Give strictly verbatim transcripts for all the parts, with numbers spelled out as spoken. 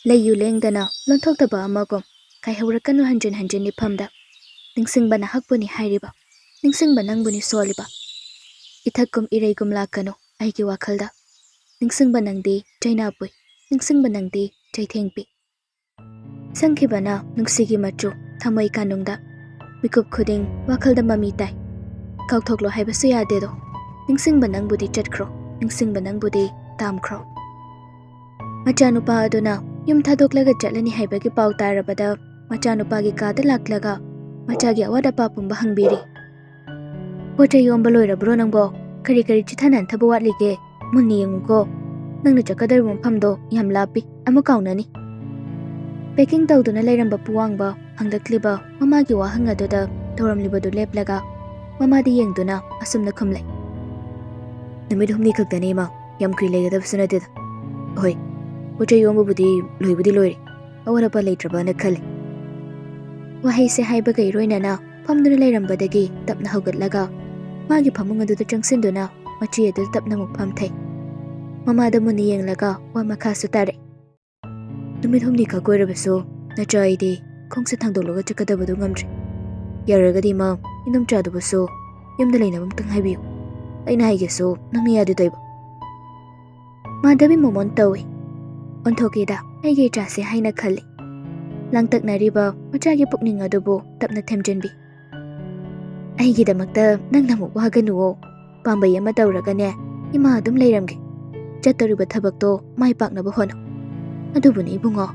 ꯂꯩꯌꯨ ꯂꯦꯡꯗꯅ ꯂꯣꯟꯊꯣꯛꯇꯕ ꯑꯃꯒꯨꯝ ꯀꯥꯏꯍꯧꯔꯛꯀꯅꯨ ꯍꯟꯖꯤꯟ ꯍꯟꯖꯤꯟ ꯃꯤꯐꯝꯗ꯫ ꯅꯤꯡꯁꯤꯡꯕ ꯅꯍꯥꯛꯄꯨꯅꯤ ꯍꯥꯏꯔꯤꯕ, ꯅꯤꯡꯁꯤꯡꯕ ꯅꯪꯕꯨꯅꯤ ꯁꯣꯜꯂꯤꯕ꯫ ꯏꯊꯛꯀꯨꯝ ꯏꯔꯩꯒꯨꯝ ꯂꯥꯛꯀꯅꯨ ꯑꯩꯒꯤ ꯋꯥꯈꯜꯗ꯫ ꯅꯤꯡꯁꯤꯡꯕ ꯅꯪꯗꯤ ꯆꯩꯅꯥꯄꯨꯏ, ꯅꯤꯡꯁꯤꯡꯕ ꯅꯪꯗꯤ ꯆꯩꯊꯦꯡꯄꯤ꯫ ꯁꯪꯈꯤꯕꯅ ꯅꯨꯡꯁꯤꯒꯤ ꯃꯆꯨ ꯊꯃꯣꯏ ꯀꯥꯅꯨꯡꯗ꯫ ꯃꯤꯀꯨꯞ ꯈꯨꯗꯤꯡ ꯋꯥꯈꯜꯗ ꯃꯃꯤ ꯇꯥꯏ꯫ ꯀꯥꯎꯊꯣꯛꯂꯣ ꯍꯥꯏꯕꯁꯨ ꯌꯥꯗꯦꯗꯣ꯫ ꯅꯤꯡꯁꯤꯡꯕ ꯅꯪꯕꯨꯗꯤ ꯆꯠꯈ꯭ꯔꯣ, ꯅꯤꯡꯁꯤꯡꯕ ꯅꯪꯕꯨꯗꯤ ꯇꯥꯝꯈ꯭ꯔꯣ꯫ ꯃꯆꯥꯅꯨꯄꯥ ꯑꯗꯨꯅ ꯌꯨꯝ ꯊꯥꯗꯣꯛꯂꯒ ꯆꯠꯂꯅꯤ ꯍꯥꯏꯕꯒꯤ ꯄꯥꯎ ꯇꯥꯔꯕꯗ ꯃꯆꯥꯅꯨꯄꯥꯒꯤ ꯀꯥꯗ ꯂꯥꯛꯂꯒ ꯃꯆꯥꯒꯤ ꯑꯋꯥꯠ ꯑꯄꯥ ꯄꯨꯝꯕ ꯍꯪꯕꯤꯔꯤ꯫ "ꯄꯣꯠ ꯆꯩ ꯌꯣꯝꯕ ꯂꯣꯏꯔꯕ꯭ꯔꯣ ꯅꯪꯕꯣ? ꯀꯔꯤ ꯀꯔꯤ ꯆꯤꯊ ꯅꯥꯟꯊꯕ ꯋꯥꯠꯂꯤꯒꯦ? ꯃꯨꯟꯅ ꯌꯦꯡꯉꯨꯀꯣ꯫ ꯅꯪꯅ ꯆꯠꯀꯗꯧꯔꯤꯕ ꯃꯐꯝꯗꯣ ꯌꯥꯝ ꯂꯥꯞꯄꯤ, ꯑꯃꯨꯛ ꯀꯥꯎꯅꯅꯤ꯫" ꯄꯦꯀꯤꯡ ꯇꯧꯗꯨꯅ ꯂꯩꯔꯝꯕ ꯄꯨꯋꯥꯡꯕ ꯍꯪꯂꯛꯂꯤꯕ ꯃꯃꯥꯒꯤ ꯋꯥꯍꯪ ꯑꯗꯨꯗ ꯇꯧꯔꯝꯂꯤꯕꯗꯨ ꯂꯦꯞꯂꯒ ꯃꯃꯥꯗ ꯌꯦꯡꯗꯨꯅ ꯑꯁꯨꯝꯅ ꯈꯨꯝꯂꯦ꯫ "ꯅꯨꯃꯤꯠ ꯍꯨꯝꯅꯤ ꯈꯛꯇꯅꯤ, ꯏꯃꯥ꯫ ꯌꯥꯝ ꯀꯨꯏ ꯂꯩꯒꯗꯕꯁꯨ ꯅꯠꯇꯦꯗ꯫ ꯍꯣꯏ, ꯄꯣꯠ ꯆꯩ ꯌꯣꯝꯕꯕꯨꯗꯤ ꯂꯣꯏꯕꯨꯗꯤ ꯂꯣꯏꯔꯦ꯫ ꯑꯋꯥꯠ ꯑꯄꯥ ꯂꯩꯇ꯭ꯔꯕꯅ ꯈꯜꯂꯤ꯫" ꯋꯥꯍꯩꯁꯦ ꯍꯥꯏꯕꯒ ꯏꯔꯣꯏꯅꯅ ꯐꯝꯗꯨꯅ ꯂꯩꯔꯝꯕꯗꯒꯤ ꯇꯞꯅ ꯍꯧꯒꯠꯂꯒ ꯃꯥꯒꯤ ꯐꯃꯨꯡ ꯑꯗꯨꯗ ꯆꯪꯁꯤꯟꯗꯨꯅ ꯃꯆꯤ ꯑꯗꯨꯗ ꯇꯞꯅ ꯑꯃꯨꯛ ꯐꯝꯊꯩ꯫ ꯃꯃꯥꯗ ꯃꯨꯟꯅ ꯌꯦꯡꯂꯒ ꯋꯥ ꯃꯈꯥꯁꯨ ꯇꯥꯔꯛꯏ꯫ "ꯅꯨꯃꯤꯠ ꯍꯨꯝꯅꯤꯈꯛ ꯑꯣꯏꯔꯕꯁꯨ ꯅꯆꯥ ꯑꯩꯗꯤ ꯈꯣꯡꯁꯦ ꯊꯥꯡꯗꯣꯛꯂꯒ ꯆꯠꯀꯗꯕꯗꯨ ꯉꯝꯗ꯭ꯔꯦ꯫ ꯌꯥꯔꯒꯗꯤ ꯃꯥ ꯏꯅꯨꯝꯆꯥꯗꯨꯕꯨꯁꯨ ꯌꯨꯝꯗ ꯂꯩꯅꯕ ꯑꯃꯇꯪ ꯍꯥꯏꯕꯤꯌꯨ꯫ ꯑꯩꯅ ꯍꯥꯏꯒꯦꯁꯨ ꯅꯪꯅ ꯌꯥꯗꯦ ꯇꯧꯏꯕ꯫" ꯃꯥꯙꯕꯤ ꯃꯣꯃꯣꯟ ꯇꯧꯏ꯫ ꯑꯣꯟꯊꯣꯛꯀꯦꯗ ꯑꯩꯒꯤ ꯏꯆꯥꯁꯦ ꯍꯥꯏꯅ ꯈꯜꯂꯤ꯫ ꯂꯥꯡꯇꯛꯅꯔꯤꯕ ꯃꯆꯥꯒꯤ ꯄꯨꯛꯅꯤꯡ ꯑꯗꯨꯕꯨ ꯇꯞꯅ ꯊꯦꯝꯖꯤꯟꯕꯤ꯫ "ꯑꯩꯒꯤꯗꯃꯛꯇ ꯅꯪꯅ ꯑꯃꯨꯛ ꯋꯥꯒꯅꯨꯋꯣ꯫ ꯄꯥꯝꯕꯩ ꯑꯃ ꯇꯧꯔꯒꯅꯦ, ꯏꯃꯥ ꯑꯗꯨꯝ ꯂꯩꯔꯝꯒꯦ꯫ ꯆꯠꯇꯧꯔꯤꯕ ꯊꯕꯛꯇꯣ ꯃꯥꯏ ꯄꯥꯛꯅꯕ ꯍꯣꯠꯅꯧ꯫ ꯑꯗꯨꯕꯨꯅꯦ ꯏꯕꯨꯡꯉꯣ,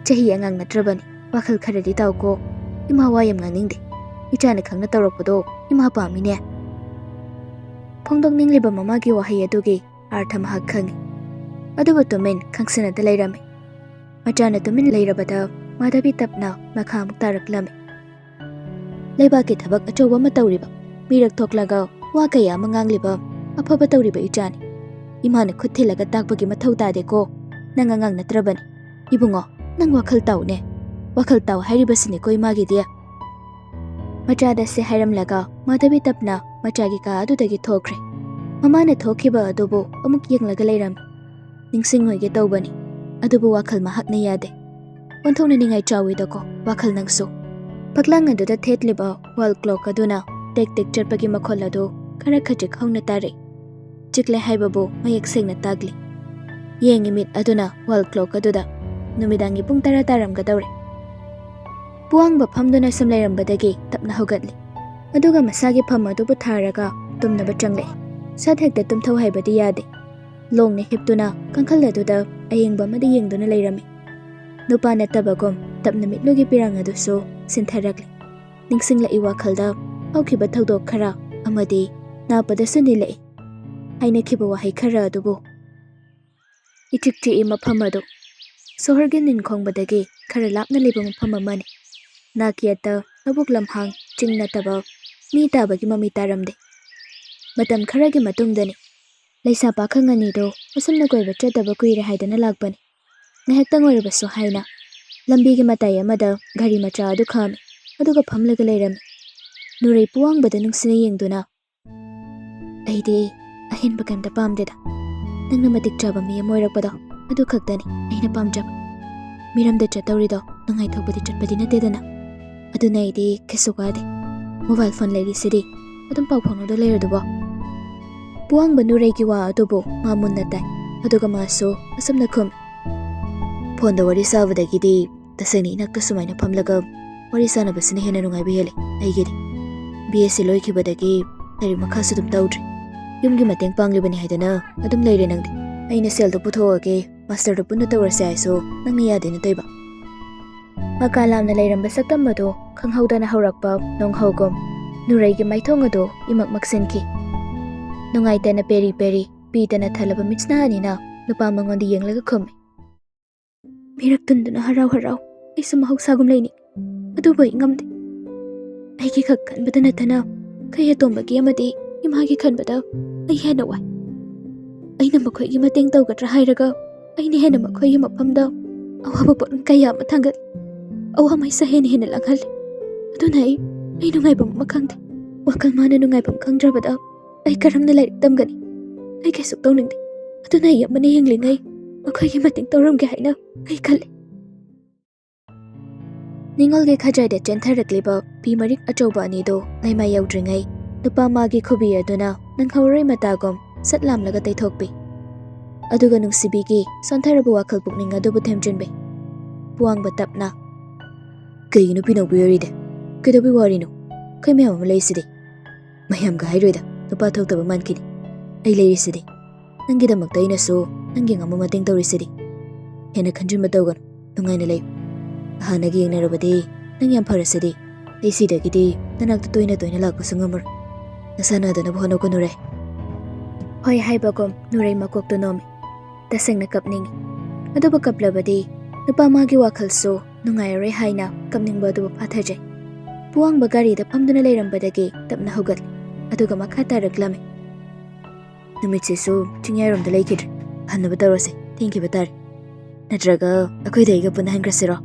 ꯆꯍꯤ ꯑꯉꯥꯡ ꯅꯠꯇ꯭ꯔꯕꯅꯤ, ꯋꯥꯈꯜ ꯈꯔꯗꯤ ꯇꯥꯎꯀꯣ꯫ ꯏꯃꯥ ꯋꯥ ꯌꯥꯝ ꯉꯥꯡꯅꯤꯡꯗꯦ꯫ ꯏꯆꯥꯅ ꯈꯪꯅ ꯇꯧꯔꯛꯄꯗꯣ ꯏꯃꯥ ꯄꯥꯝꯃꯤꯅꯦ꯫" ꯐꯣꯡꯗꯣꯛꯅꯤꯡꯂꯤꯕ ꯃꯃꯥꯒꯤ ꯋꯥꯍꯩ ꯑꯗꯨꯒꯤ ꯑꯥꯔꯊ ꯃꯍꯥꯛ ꯈꯪꯏ꯫ ꯑꯗꯨꯕꯨ ꯇꯨꯃꯤꯟ ꯈꯪꯁꯤꯟꯅꯗ ꯂꯩꯔꯝꯃꯤ꯫ ꯃꯆꯥꯅ ꯇꯨꯃꯤꯟ ꯂꯩꯔꯕꯗ ꯃꯥꯙꯕꯤ ꯇꯞꯅ ꯃꯈꯥ ꯑꯃꯨꯛ ꯇꯥꯔꯛꯂꯝꯃꯤ꯫ "ꯂꯩꯕꯥꯛꯀꯤ ꯊꯕꯛ ꯑꯆꯧꯕ ꯑꯃ ꯇꯧꯔꯤꯕ ꯃꯤꯔꯛ ꯊꯣꯛꯂꯒ ꯋꯥ ꯀꯌꯥ ꯑꯃ ꯉꯥꯡꯂꯤꯕ ꯑꯐꯕ ꯇꯧꯔꯤꯕ ꯏꯆꯥꯅꯤ꯫ ꯏꯃꯥꯅ ꯈꯨꯠ ꯊꯤꯜꯂꯒ ꯇꯥꯛꯄꯒꯤ ꯃꯊꯧ ꯇꯥꯗꯦꯀꯣ꯫ ꯅꯪ ꯑꯉꯥꯡ ꯅꯠꯇ꯭ꯔꯕꯅꯤ꯫ ꯏꯕꯨꯡꯉꯣ, ꯅꯪ ꯋꯥꯈꯜ ꯇꯥꯎꯅꯦ꯫ ꯋꯥꯈꯜ ꯇꯥꯎ ꯍꯥꯏꯔꯤꯕꯁꯤꯅꯤꯀꯣ ꯏꯃꯥꯒꯤꯗꯤ꯫" ꯃꯆꯥꯗ ꯁꯤ ꯍꯥꯏꯔꯝꯂꯒ ꯃꯥꯙꯕꯤ ꯇꯞꯅ ꯃꯆꯥꯒꯤ ꯀꯥ ꯑꯗꯨꯗꯒꯤ ꯊꯣꯛꯈ꯭ꯔꯦ꯫ ꯃꯃꯥꯅ ꯊꯣꯛꯈꯤꯕ ꯑꯗꯨꯕꯨ ꯑꯃꯨꯛ ꯌꯦꯡꯂꯒ ꯂꯩꯔꯝꯃꯤ꯫ ꯅꯤꯡꯁꯤꯡꯉꯣꯏꯒꯦ ꯇꯧꯕꯅꯤ, ꯑꯗꯨꯕꯨ ꯋꯥꯈꯜ ꯃꯍꯥꯛꯅ ꯌꯥꯗꯦ꯫ ꯑꯣꯟꯊꯣꯛꯅ ꯅꯤꯡꯉꯥꯏ ꯆꯥꯎꯏꯗꯀꯣ ꯋꯥꯈꯜ ꯅꯪꯁꯨ꯫ ꯐꯛꯂꯥꯡ ꯑꯗꯨꯗ ꯊꯦꯠꯂꯤꯕ ꯋꯥꯜ ꯀ꯭ꯂꯣꯛ ꯑꯗꯨꯅ ꯇꯦꯛ ꯇꯦꯛ ꯆꯠꯄꯒꯤ ꯃꯈꯣꯜ ꯑꯗꯨ ꯈꯔ ꯈꯖꯤꯛ ꯍꯧꯅ ꯇꯥꯔꯛꯏ꯫ ꯆꯤꯛꯂꯦ ꯍꯥꯏꯕꯕꯨ ꯃꯌꯦꯛ ꯁꯦꯡꯅ ꯇꯥꯛꯂꯤ꯫ ꯌꯦꯡꯉꯤ ꯃꯤꯠ ꯑꯗꯨꯅ ꯋꯥꯜ ꯀ꯭ꯂꯣꯛ ꯑꯗꯨꯗ꯫ ꯅꯨꯃꯤꯗꯥꯡꯒꯤ ꯄꯨꯡ ꯇꯔꯥ ꯇꯥꯔꯝꯒꯗꯧꯔꯦ꯫ ꯄꯨꯋꯥꯡꯕ ꯐꯝꯗꯨꯅ ꯁꯨꯝ ꯂꯩꯔꯝꯕꯗꯒꯤ ꯇꯞꯅ ꯍꯧꯒꯠꯂꯤ꯫ ꯑꯗꯨꯒ ꯃꯁꯥꯒꯤ ꯐꯝ ꯑꯗꯨꯕꯨ ꯊꯥꯔꯒ ꯇꯨꯝꯅꯕ ꯆꯪꯂꯛꯏ꯫ ꯁꯠ ꯍꯦꯛꯇ ꯇꯨꯝꯊꯧ ꯍꯥꯏꯕꯗꯤ ꯌꯥꯗꯦ꯫ ꯂꯣꯡꯅ ꯍꯤꯞꯇꯨꯅ ꯀꯥꯡꯈꯜ ꯑꯗꯨꯗ ꯑꯌꯦꯡꯕ ꯑꯃꯗ ꯌꯦꯡꯗꯨꯅ ꯂꯩꯔꯝꯃꯤ꯫ ꯅꯨꯄꯥ ꯅꯠꯇꯕꯒꯨꯝ ꯇꯞꯅ ꯃꯤꯠꯂꯨꯒꯤ ꯄꯤꯔꯥꯡ ꯑꯗꯨꯁꯨ ꯁꯤꯟꯊꯔꯛꯂꯤ꯫ ꯅꯤꯡꯁꯤꯡꯂꯛꯏ ꯋꯥꯈꯜꯗ ꯍꯧꯈꯤꯕ ꯊꯧꯗꯣꯛ ꯈꯔ ꯑꯃꯗꯤ ꯅꯥꯞꯄꯗꯁꯨ ꯅꯤꯜꯂꯛꯏ꯫ ꯍꯥꯏꯅꯈꯤꯕ ꯋꯥꯍꯩ ꯈꯔ ꯑꯗꯨꯕꯨ꯫ ꯏꯆꯤꯛ ꯆꯤꯛꯏ ꯃꯐꯝ ꯑꯗꯨ꯫ ꯁꯣꯍꯔꯒꯤ ꯅꯤꯟꯈꯣꯡꯕꯗꯒꯤ ꯈꯔ ꯂꯥꯞꯅ ꯂꯩꯕ ꯃꯐꯝ ꯑꯃꯅꯤ꯫ ꯅꯥꯛ ꯌꯦꯠꯇ ꯂꯧꯕꯨꯛ ꯂꯝꯍꯥꯡ, ꯆꯤꯡ ꯅꯠꯇꯕ ꯃꯤ ꯇꯥꯕꯒꯤ ꯃꯃꯤ ꯇꯥꯔꯝꯗꯦ꯫ ꯃꯇꯝ ꯈꯔꯒꯤ ꯃꯇꯨꯡꯗꯅꯤ꯫ ꯂꯩꯁꯥ ꯄꯥꯈꯪ ꯑꯅꯤꯗꯨ ꯑꯁꯨꯝꯅ ꯀꯣꯏꯕ ꯆꯠꯇꯕ ꯀꯨꯏꯔꯦ ꯍꯥꯏꯗꯅ ꯂꯥꯛꯄꯅꯤ꯫ ꯉꯥꯏꯍꯥꯛꯇꯪ ꯑꯣꯏꯔꯕꯁꯨ ꯍꯥꯏꯅ ꯂꯝꯕꯤꯒꯤ ꯃꯇꯥꯏ ꯑꯃꯗ ꯒꯥꯔꯤ ꯃꯆꯥ ꯑꯗꯨ ꯈꯥꯝꯃꯤ, ꯑꯗꯨꯒ ꯐꯝꯂꯒ ꯂꯩꯔꯝꯃꯤ꯫ ꯅꯨꯔꯩ ꯄꯨꯋꯥꯡꯕꯗ ꯅꯨꯡꯁꯤꯅ ꯌꯦꯡꯗꯨꯅ, "ꯑꯩꯗꯤ ꯑꯍꯦꯟꯕ ꯀꯩꯝꯇ ꯄꯥꯝꯗꯦꯗ꯫ ꯅꯪꯅ ꯃꯇꯤꯛ ꯆꯥꯕ ꯃꯤ ꯑꯃ ꯑꯣꯏꯔꯛꯄꯗꯣ, ꯑꯗꯨ ꯈꯛꯇꯅꯤ ꯑꯩꯅ ꯄꯥꯝꯖꯕ꯫ ꯃꯤꯔꯝꯗ ꯆꯠꯇꯧꯔꯤꯗꯣ ꯅꯨꯡꯉꯥꯏꯊꯣꯛꯄꯗꯤ ꯆꯠꯄꯗꯤ ꯅꯠꯇꯦꯗꯅ꯫ ꯑꯗꯨꯅ ꯑꯩꯗꯤ ꯀꯩꯁꯨ ꯀꯥꯏꯗꯦ꯫ ꯃꯣꯕꯥꯏꯜ ꯐꯣꯟ ꯂꯩꯔꯤꯁꯤꯗꯤ, ꯑꯗꯨꯝ ꯄꯥꯎ ꯐꯥꯎꯅꯗ ꯂꯩꯔꯗꯨꯕꯣ?" ꯄꯨꯋꯥꯡꯕ ꯅꯨꯔꯩꯒꯤ ꯋꯥ ꯑꯗꯨꯕꯨ ꯃꯥ ꯃꯨꯟꯅ ꯇꯥꯏ, ꯑꯗꯨꯒ ꯃꯥꯁꯨ ꯑꯁꯨꯝꯅ ꯈꯨꯝꯃꯤ꯫ "ꯐꯣꯟꯗ ꯋꯥꯔꯤ ꯁꯥꯕꯗꯒꯤꯗꯤ ꯇꯁꯦꯡꯅ ꯏꯅꯥꯛꯇ ꯁꯨꯃꯥꯏꯅ ꯐꯝꯂꯒ ꯋꯥꯔꯤ ꯁꯥꯟꯅꯕꯁꯤꯅ ꯍꯦꯟꯅ ꯅꯨꯡꯉꯥꯏꯕ ꯍꯦꯜꯂꯤ ꯑꯩꯒꯤꯗꯤ꯫ ꯕꯤ ꯑꯦꯁ ꯁꯤ ꯂꯣꯏꯈꯤꯕꯗꯒꯤ ꯂꯥꯏꯔꯤꯛ ꯃꯈꯥꯁꯨ ꯑꯗꯨꯝ ꯇꯧꯗ꯭ꯔꯤ꯫ ꯌꯨꯝꯒꯤ ꯃꯇꯦꯡ ꯄꯥꯡꯂꯤꯕꯅꯤ ꯍꯥꯏꯗꯅ ꯑꯗꯨꯝ ꯂꯩꯔꯦ ꯅꯪꯗꯤ꯫ ꯑꯩꯅ ꯁꯦꯜꯗꯣ ꯄꯨꯊꯣꯛꯑꯒꯦ, ꯃꯥꯁꯇꯔꯗꯣ ꯄꯨꯟꯅ ꯇꯧꯔꯁꯦ ꯍꯥꯏꯁꯨ ꯅꯪꯅ ꯌꯥꯗꯦꯅ ꯇꯧꯏꯕ꯫ ꯃꯀꯥ ꯂꯥꯝꯅ ꯂꯩꯔꯝꯕ ꯁꯛꯇꯝ ꯑꯗꯨ ꯈꯪꯍꯧꯗꯅ ꯍꯧꯔꯛꯄ ꯅꯣꯡꯍꯧꯒꯨꯝ ꯅꯨꯔꯩꯒꯤ ꯃꯥꯏꯊꯣꯡ ꯑꯗꯨ ꯏꯃꯛ ꯃꯛꯁꯤꯟꯈꯤ꯫ ꯅꯨꯡꯉꯥꯏꯇꯅ ꯄꯦꯔꯤ ꯄꯦꯔꯤ ꯄꯤꯗꯅ ꯊꯜꯂꯕ ꯃꯤꯠꯁꯅꯥ ꯑꯅꯤꯅ ꯅꯨꯄꯥ ꯃꯉꯣꯟꯗ ꯌꯦꯡꯂꯒ ꯈꯨꯝꯃꯤ꯫ ꯃꯤꯔꯛ ꯇꯨꯝꯗꯨꯅ ꯍꯔꯥꯎ ꯍꯔꯥꯎ ꯑꯩꯁꯨ ꯃꯍꯧꯁꯥꯒꯨꯝ ꯂꯩꯅꯤꯡꯏ, ꯑꯗꯨꯕꯨ ꯑꯩ ꯉꯝꯗꯦ꯫ ꯑꯩꯒꯤ ꯈꯛ ꯈꯟꯕꯗ ꯅꯠꯇꯅ ꯀꯩ ꯑꯇꯣꯝꯕꯒꯤ ꯑꯃꯗꯤ ꯏꯃꯥꯒꯤ ꯈꯟꯕꯗ ꯑꯩ ꯍꯦꯟꯅ ꯋꯥꯏ꯫ ꯑꯩꯅ ꯃꯈꯣꯏꯒꯤ ꯃꯇꯦꯡ ꯇꯧꯒꯗ꯭ꯔꯥ ꯍꯥꯏꯔꯒ ꯑꯩꯅ ꯍꯦꯟꯅ ꯃꯈꯣꯏꯒꯤ ꯃꯐꯝꯗ ꯑꯋꯥꯕ ꯄꯣꯠꯂꯨꯝ ꯀꯌꯥ ꯑꯃ ꯊꯥꯡꯒꯠꯂꯤ꯫ ꯑꯋꯥ ꯃꯩꯁꯥ ꯍꯦꯟꯅ ꯍꯦꯟꯅ ꯂꯥꯡꯍꯜꯂꯤ꯫ ꯑꯗꯨꯅ ꯑꯩ, ꯑꯩ ꯅꯨꯡꯉꯥꯏꯐꯝ ꯑꯃ ꯈꯪꯗꯦ꯫ ꯋꯥꯈꯜ ꯃꯥꯅ ꯅꯨꯡꯉꯥꯏꯐꯝ ꯈꯪꯗ꯭ꯔꯕꯗ ꯑꯩ ꯀꯔꯝꯅ ꯂꯥꯏꯔꯤꯛ ꯇꯝꯒꯅꯤ? ꯑꯩ ꯀꯩꯁꯨ ꯇꯧꯅꯤꯡꯗꯦ꯫ ꯑꯗꯨꯅ ꯑꯩ ꯑꯃꯅ ꯌꯦꯡꯂꯤꯉꯩ ꯃꯈꯣꯏꯒꯤ ꯃꯇꯦꯡ ꯇꯧꯔꯝꯒꯦ ꯍꯥꯏꯅ ꯑꯩ ꯈꯜꯂꯤ꯫ ꯅꯤꯉꯣꯜꯒꯤ ꯈꯖꯥꯏꯗ ꯆꯦꯟꯊꯔꯛꯂꯤꯕ ꯐꯤ ꯃꯔꯤꯛ ꯑꯆꯧꯕ ꯑꯅꯤꯗꯨ ꯂꯩꯃꯥꯏ ꯌꯧꯗ꯭ꯔꯤꯉꯩ ꯅꯨꯄꯥ ꯃꯥꯒꯤ ꯈꯨꯕꯤ ꯑꯗꯨꯅ ꯅꯪꯍꯧꯔꯣꯏ ꯃꯇꯥꯒꯨꯝ ꯁꯠ ꯂꯥꯝꯂꯒ ꯇꯩꯊꯣꯛꯄꯤ꯫ ꯑꯗꯨꯒ ꯅꯨꯡꯁꯤꯕꯤꯒꯤ ꯁꯣꯟꯊꯔꯕ ꯋꯥꯈꯜ ꯄꯨꯛꯅꯤꯡ ꯑꯗꯨꯕꯨ ꯊꯦꯝꯖꯤꯟꯕꯤ꯫ ꯄꯨꯋꯥꯡꯕ ꯇꯞꯅ, "ꯀꯩꯒꯤꯅꯣ ꯄꯤꯅꯧꯕꯤ ꯑꯣꯏꯔꯤꯗꯤ? ꯀꯩꯗꯧꯕꯩ ꯋꯥꯔꯤꯅꯣ? ꯑꯩꯈꯣꯏ ꯃꯌꯥꯝ ꯑꯃ ꯂꯩꯔꯤꯁꯤꯗꯤ꯫ ꯃꯌꯥꯝꯒ ꯍꯥꯏꯔꯣꯏꯗ, ꯅꯨꯄꯥ ꯊꯣꯛꯇꯕ ꯃꯥꯟꯈꯤꯅꯤ꯫ ꯑꯩ ꯂꯩꯔꯤꯁꯤꯗꯤ꯫ ꯅꯪꯒꯤꯗꯃꯛꯇ ꯑꯩꯅꯁꯨ ꯅꯪꯒꯤ ꯉꯝꯕ ꯃꯇꯦꯡ ꯇꯧꯔꯤꯁꯤꯗꯤ꯫ ꯍꯦꯟꯅ ꯈꯟꯖꯤꯟꯕ ꯇꯧꯒꯅꯨ, ꯅꯨꯡꯉꯥꯏꯅ ꯂꯩꯌꯨ꯫ ꯍꯥꯟꯅꯒ ꯌꯦꯡꯅꯔꯕꯗꯤ ꯅꯪ ꯌꯥꯝ ꯐꯔꯁꯤꯗꯤ꯫ ꯑꯩ ꯁꯤꯗꯒꯤꯗꯤ ꯅꯅꯥꯛꯇ ꯇꯣꯏꯅ ꯇꯣꯏꯅ ꯂꯥꯛꯄꯁꯨ ꯉꯝꯃꯔꯣꯏ꯫ ꯅꯁꯥ ꯅꯥꯗꯅꯕ ꯍꯣꯠꯅꯧꯀꯣ ꯅꯨꯔꯩ꯫" ꯍꯣꯏ ꯍꯥꯏꯕꯒꯨꯝ ꯅꯨꯔꯩ ꯃꯀꯣꯛꯇꯨ ꯅꯣꯝꯃꯤ꯫ ꯇꯁꯦꯡꯅ ꯀꯞꯅꯤꯡꯏ꯫ ꯑꯗꯨꯕꯨ ꯀꯞꯂꯕꯗꯤ ꯅꯨꯄꯥ ꯃꯥꯒꯤ ꯋꯥꯈꯜꯁꯨ ꯅꯨꯡꯉꯥꯏꯔꯔꯣꯏ ꯍꯥꯏꯅ ꯀꯞꯅꯤꯡꯕ ꯑꯗꯨꯕꯨ ꯐꯥꯊꯖꯩ꯫ ꯄꯨꯋꯥꯡꯕ ꯒꯥꯔꯤꯗ ꯐꯝꯗꯨꯅ ꯂꯩꯔꯝꯕꯗꯒꯤ ꯇꯞꯅ ꯍꯧꯒꯠꯂꯤ, ꯑꯗꯨꯒ ꯃꯈꯥ ꯇꯥꯔꯛꯂꯝꯃꯤ꯫ "ꯅꯨꯃꯤꯠꯁꯤꯁꯨ ꯆꯤꯡꯌꯥꯏꯔꯣꯝꯗ ꯂꯩꯈꯤꯗ꯭ꯔꯦ꯫ ꯍꯟꯅꯕ ꯇꯧꯔꯁꯦ, ꯊꯦꯡꯈꯤꯕ ꯇꯥꯔꯦ꯫ ꯅꯠꯇ꯭ꯔꯒ ꯑꯩꯈꯣꯏꯗ ꯑꯩꯒ ꯄꯨꯟꯅ ꯍꯟꯈ꯭ꯔꯁꯤꯔꯣ?"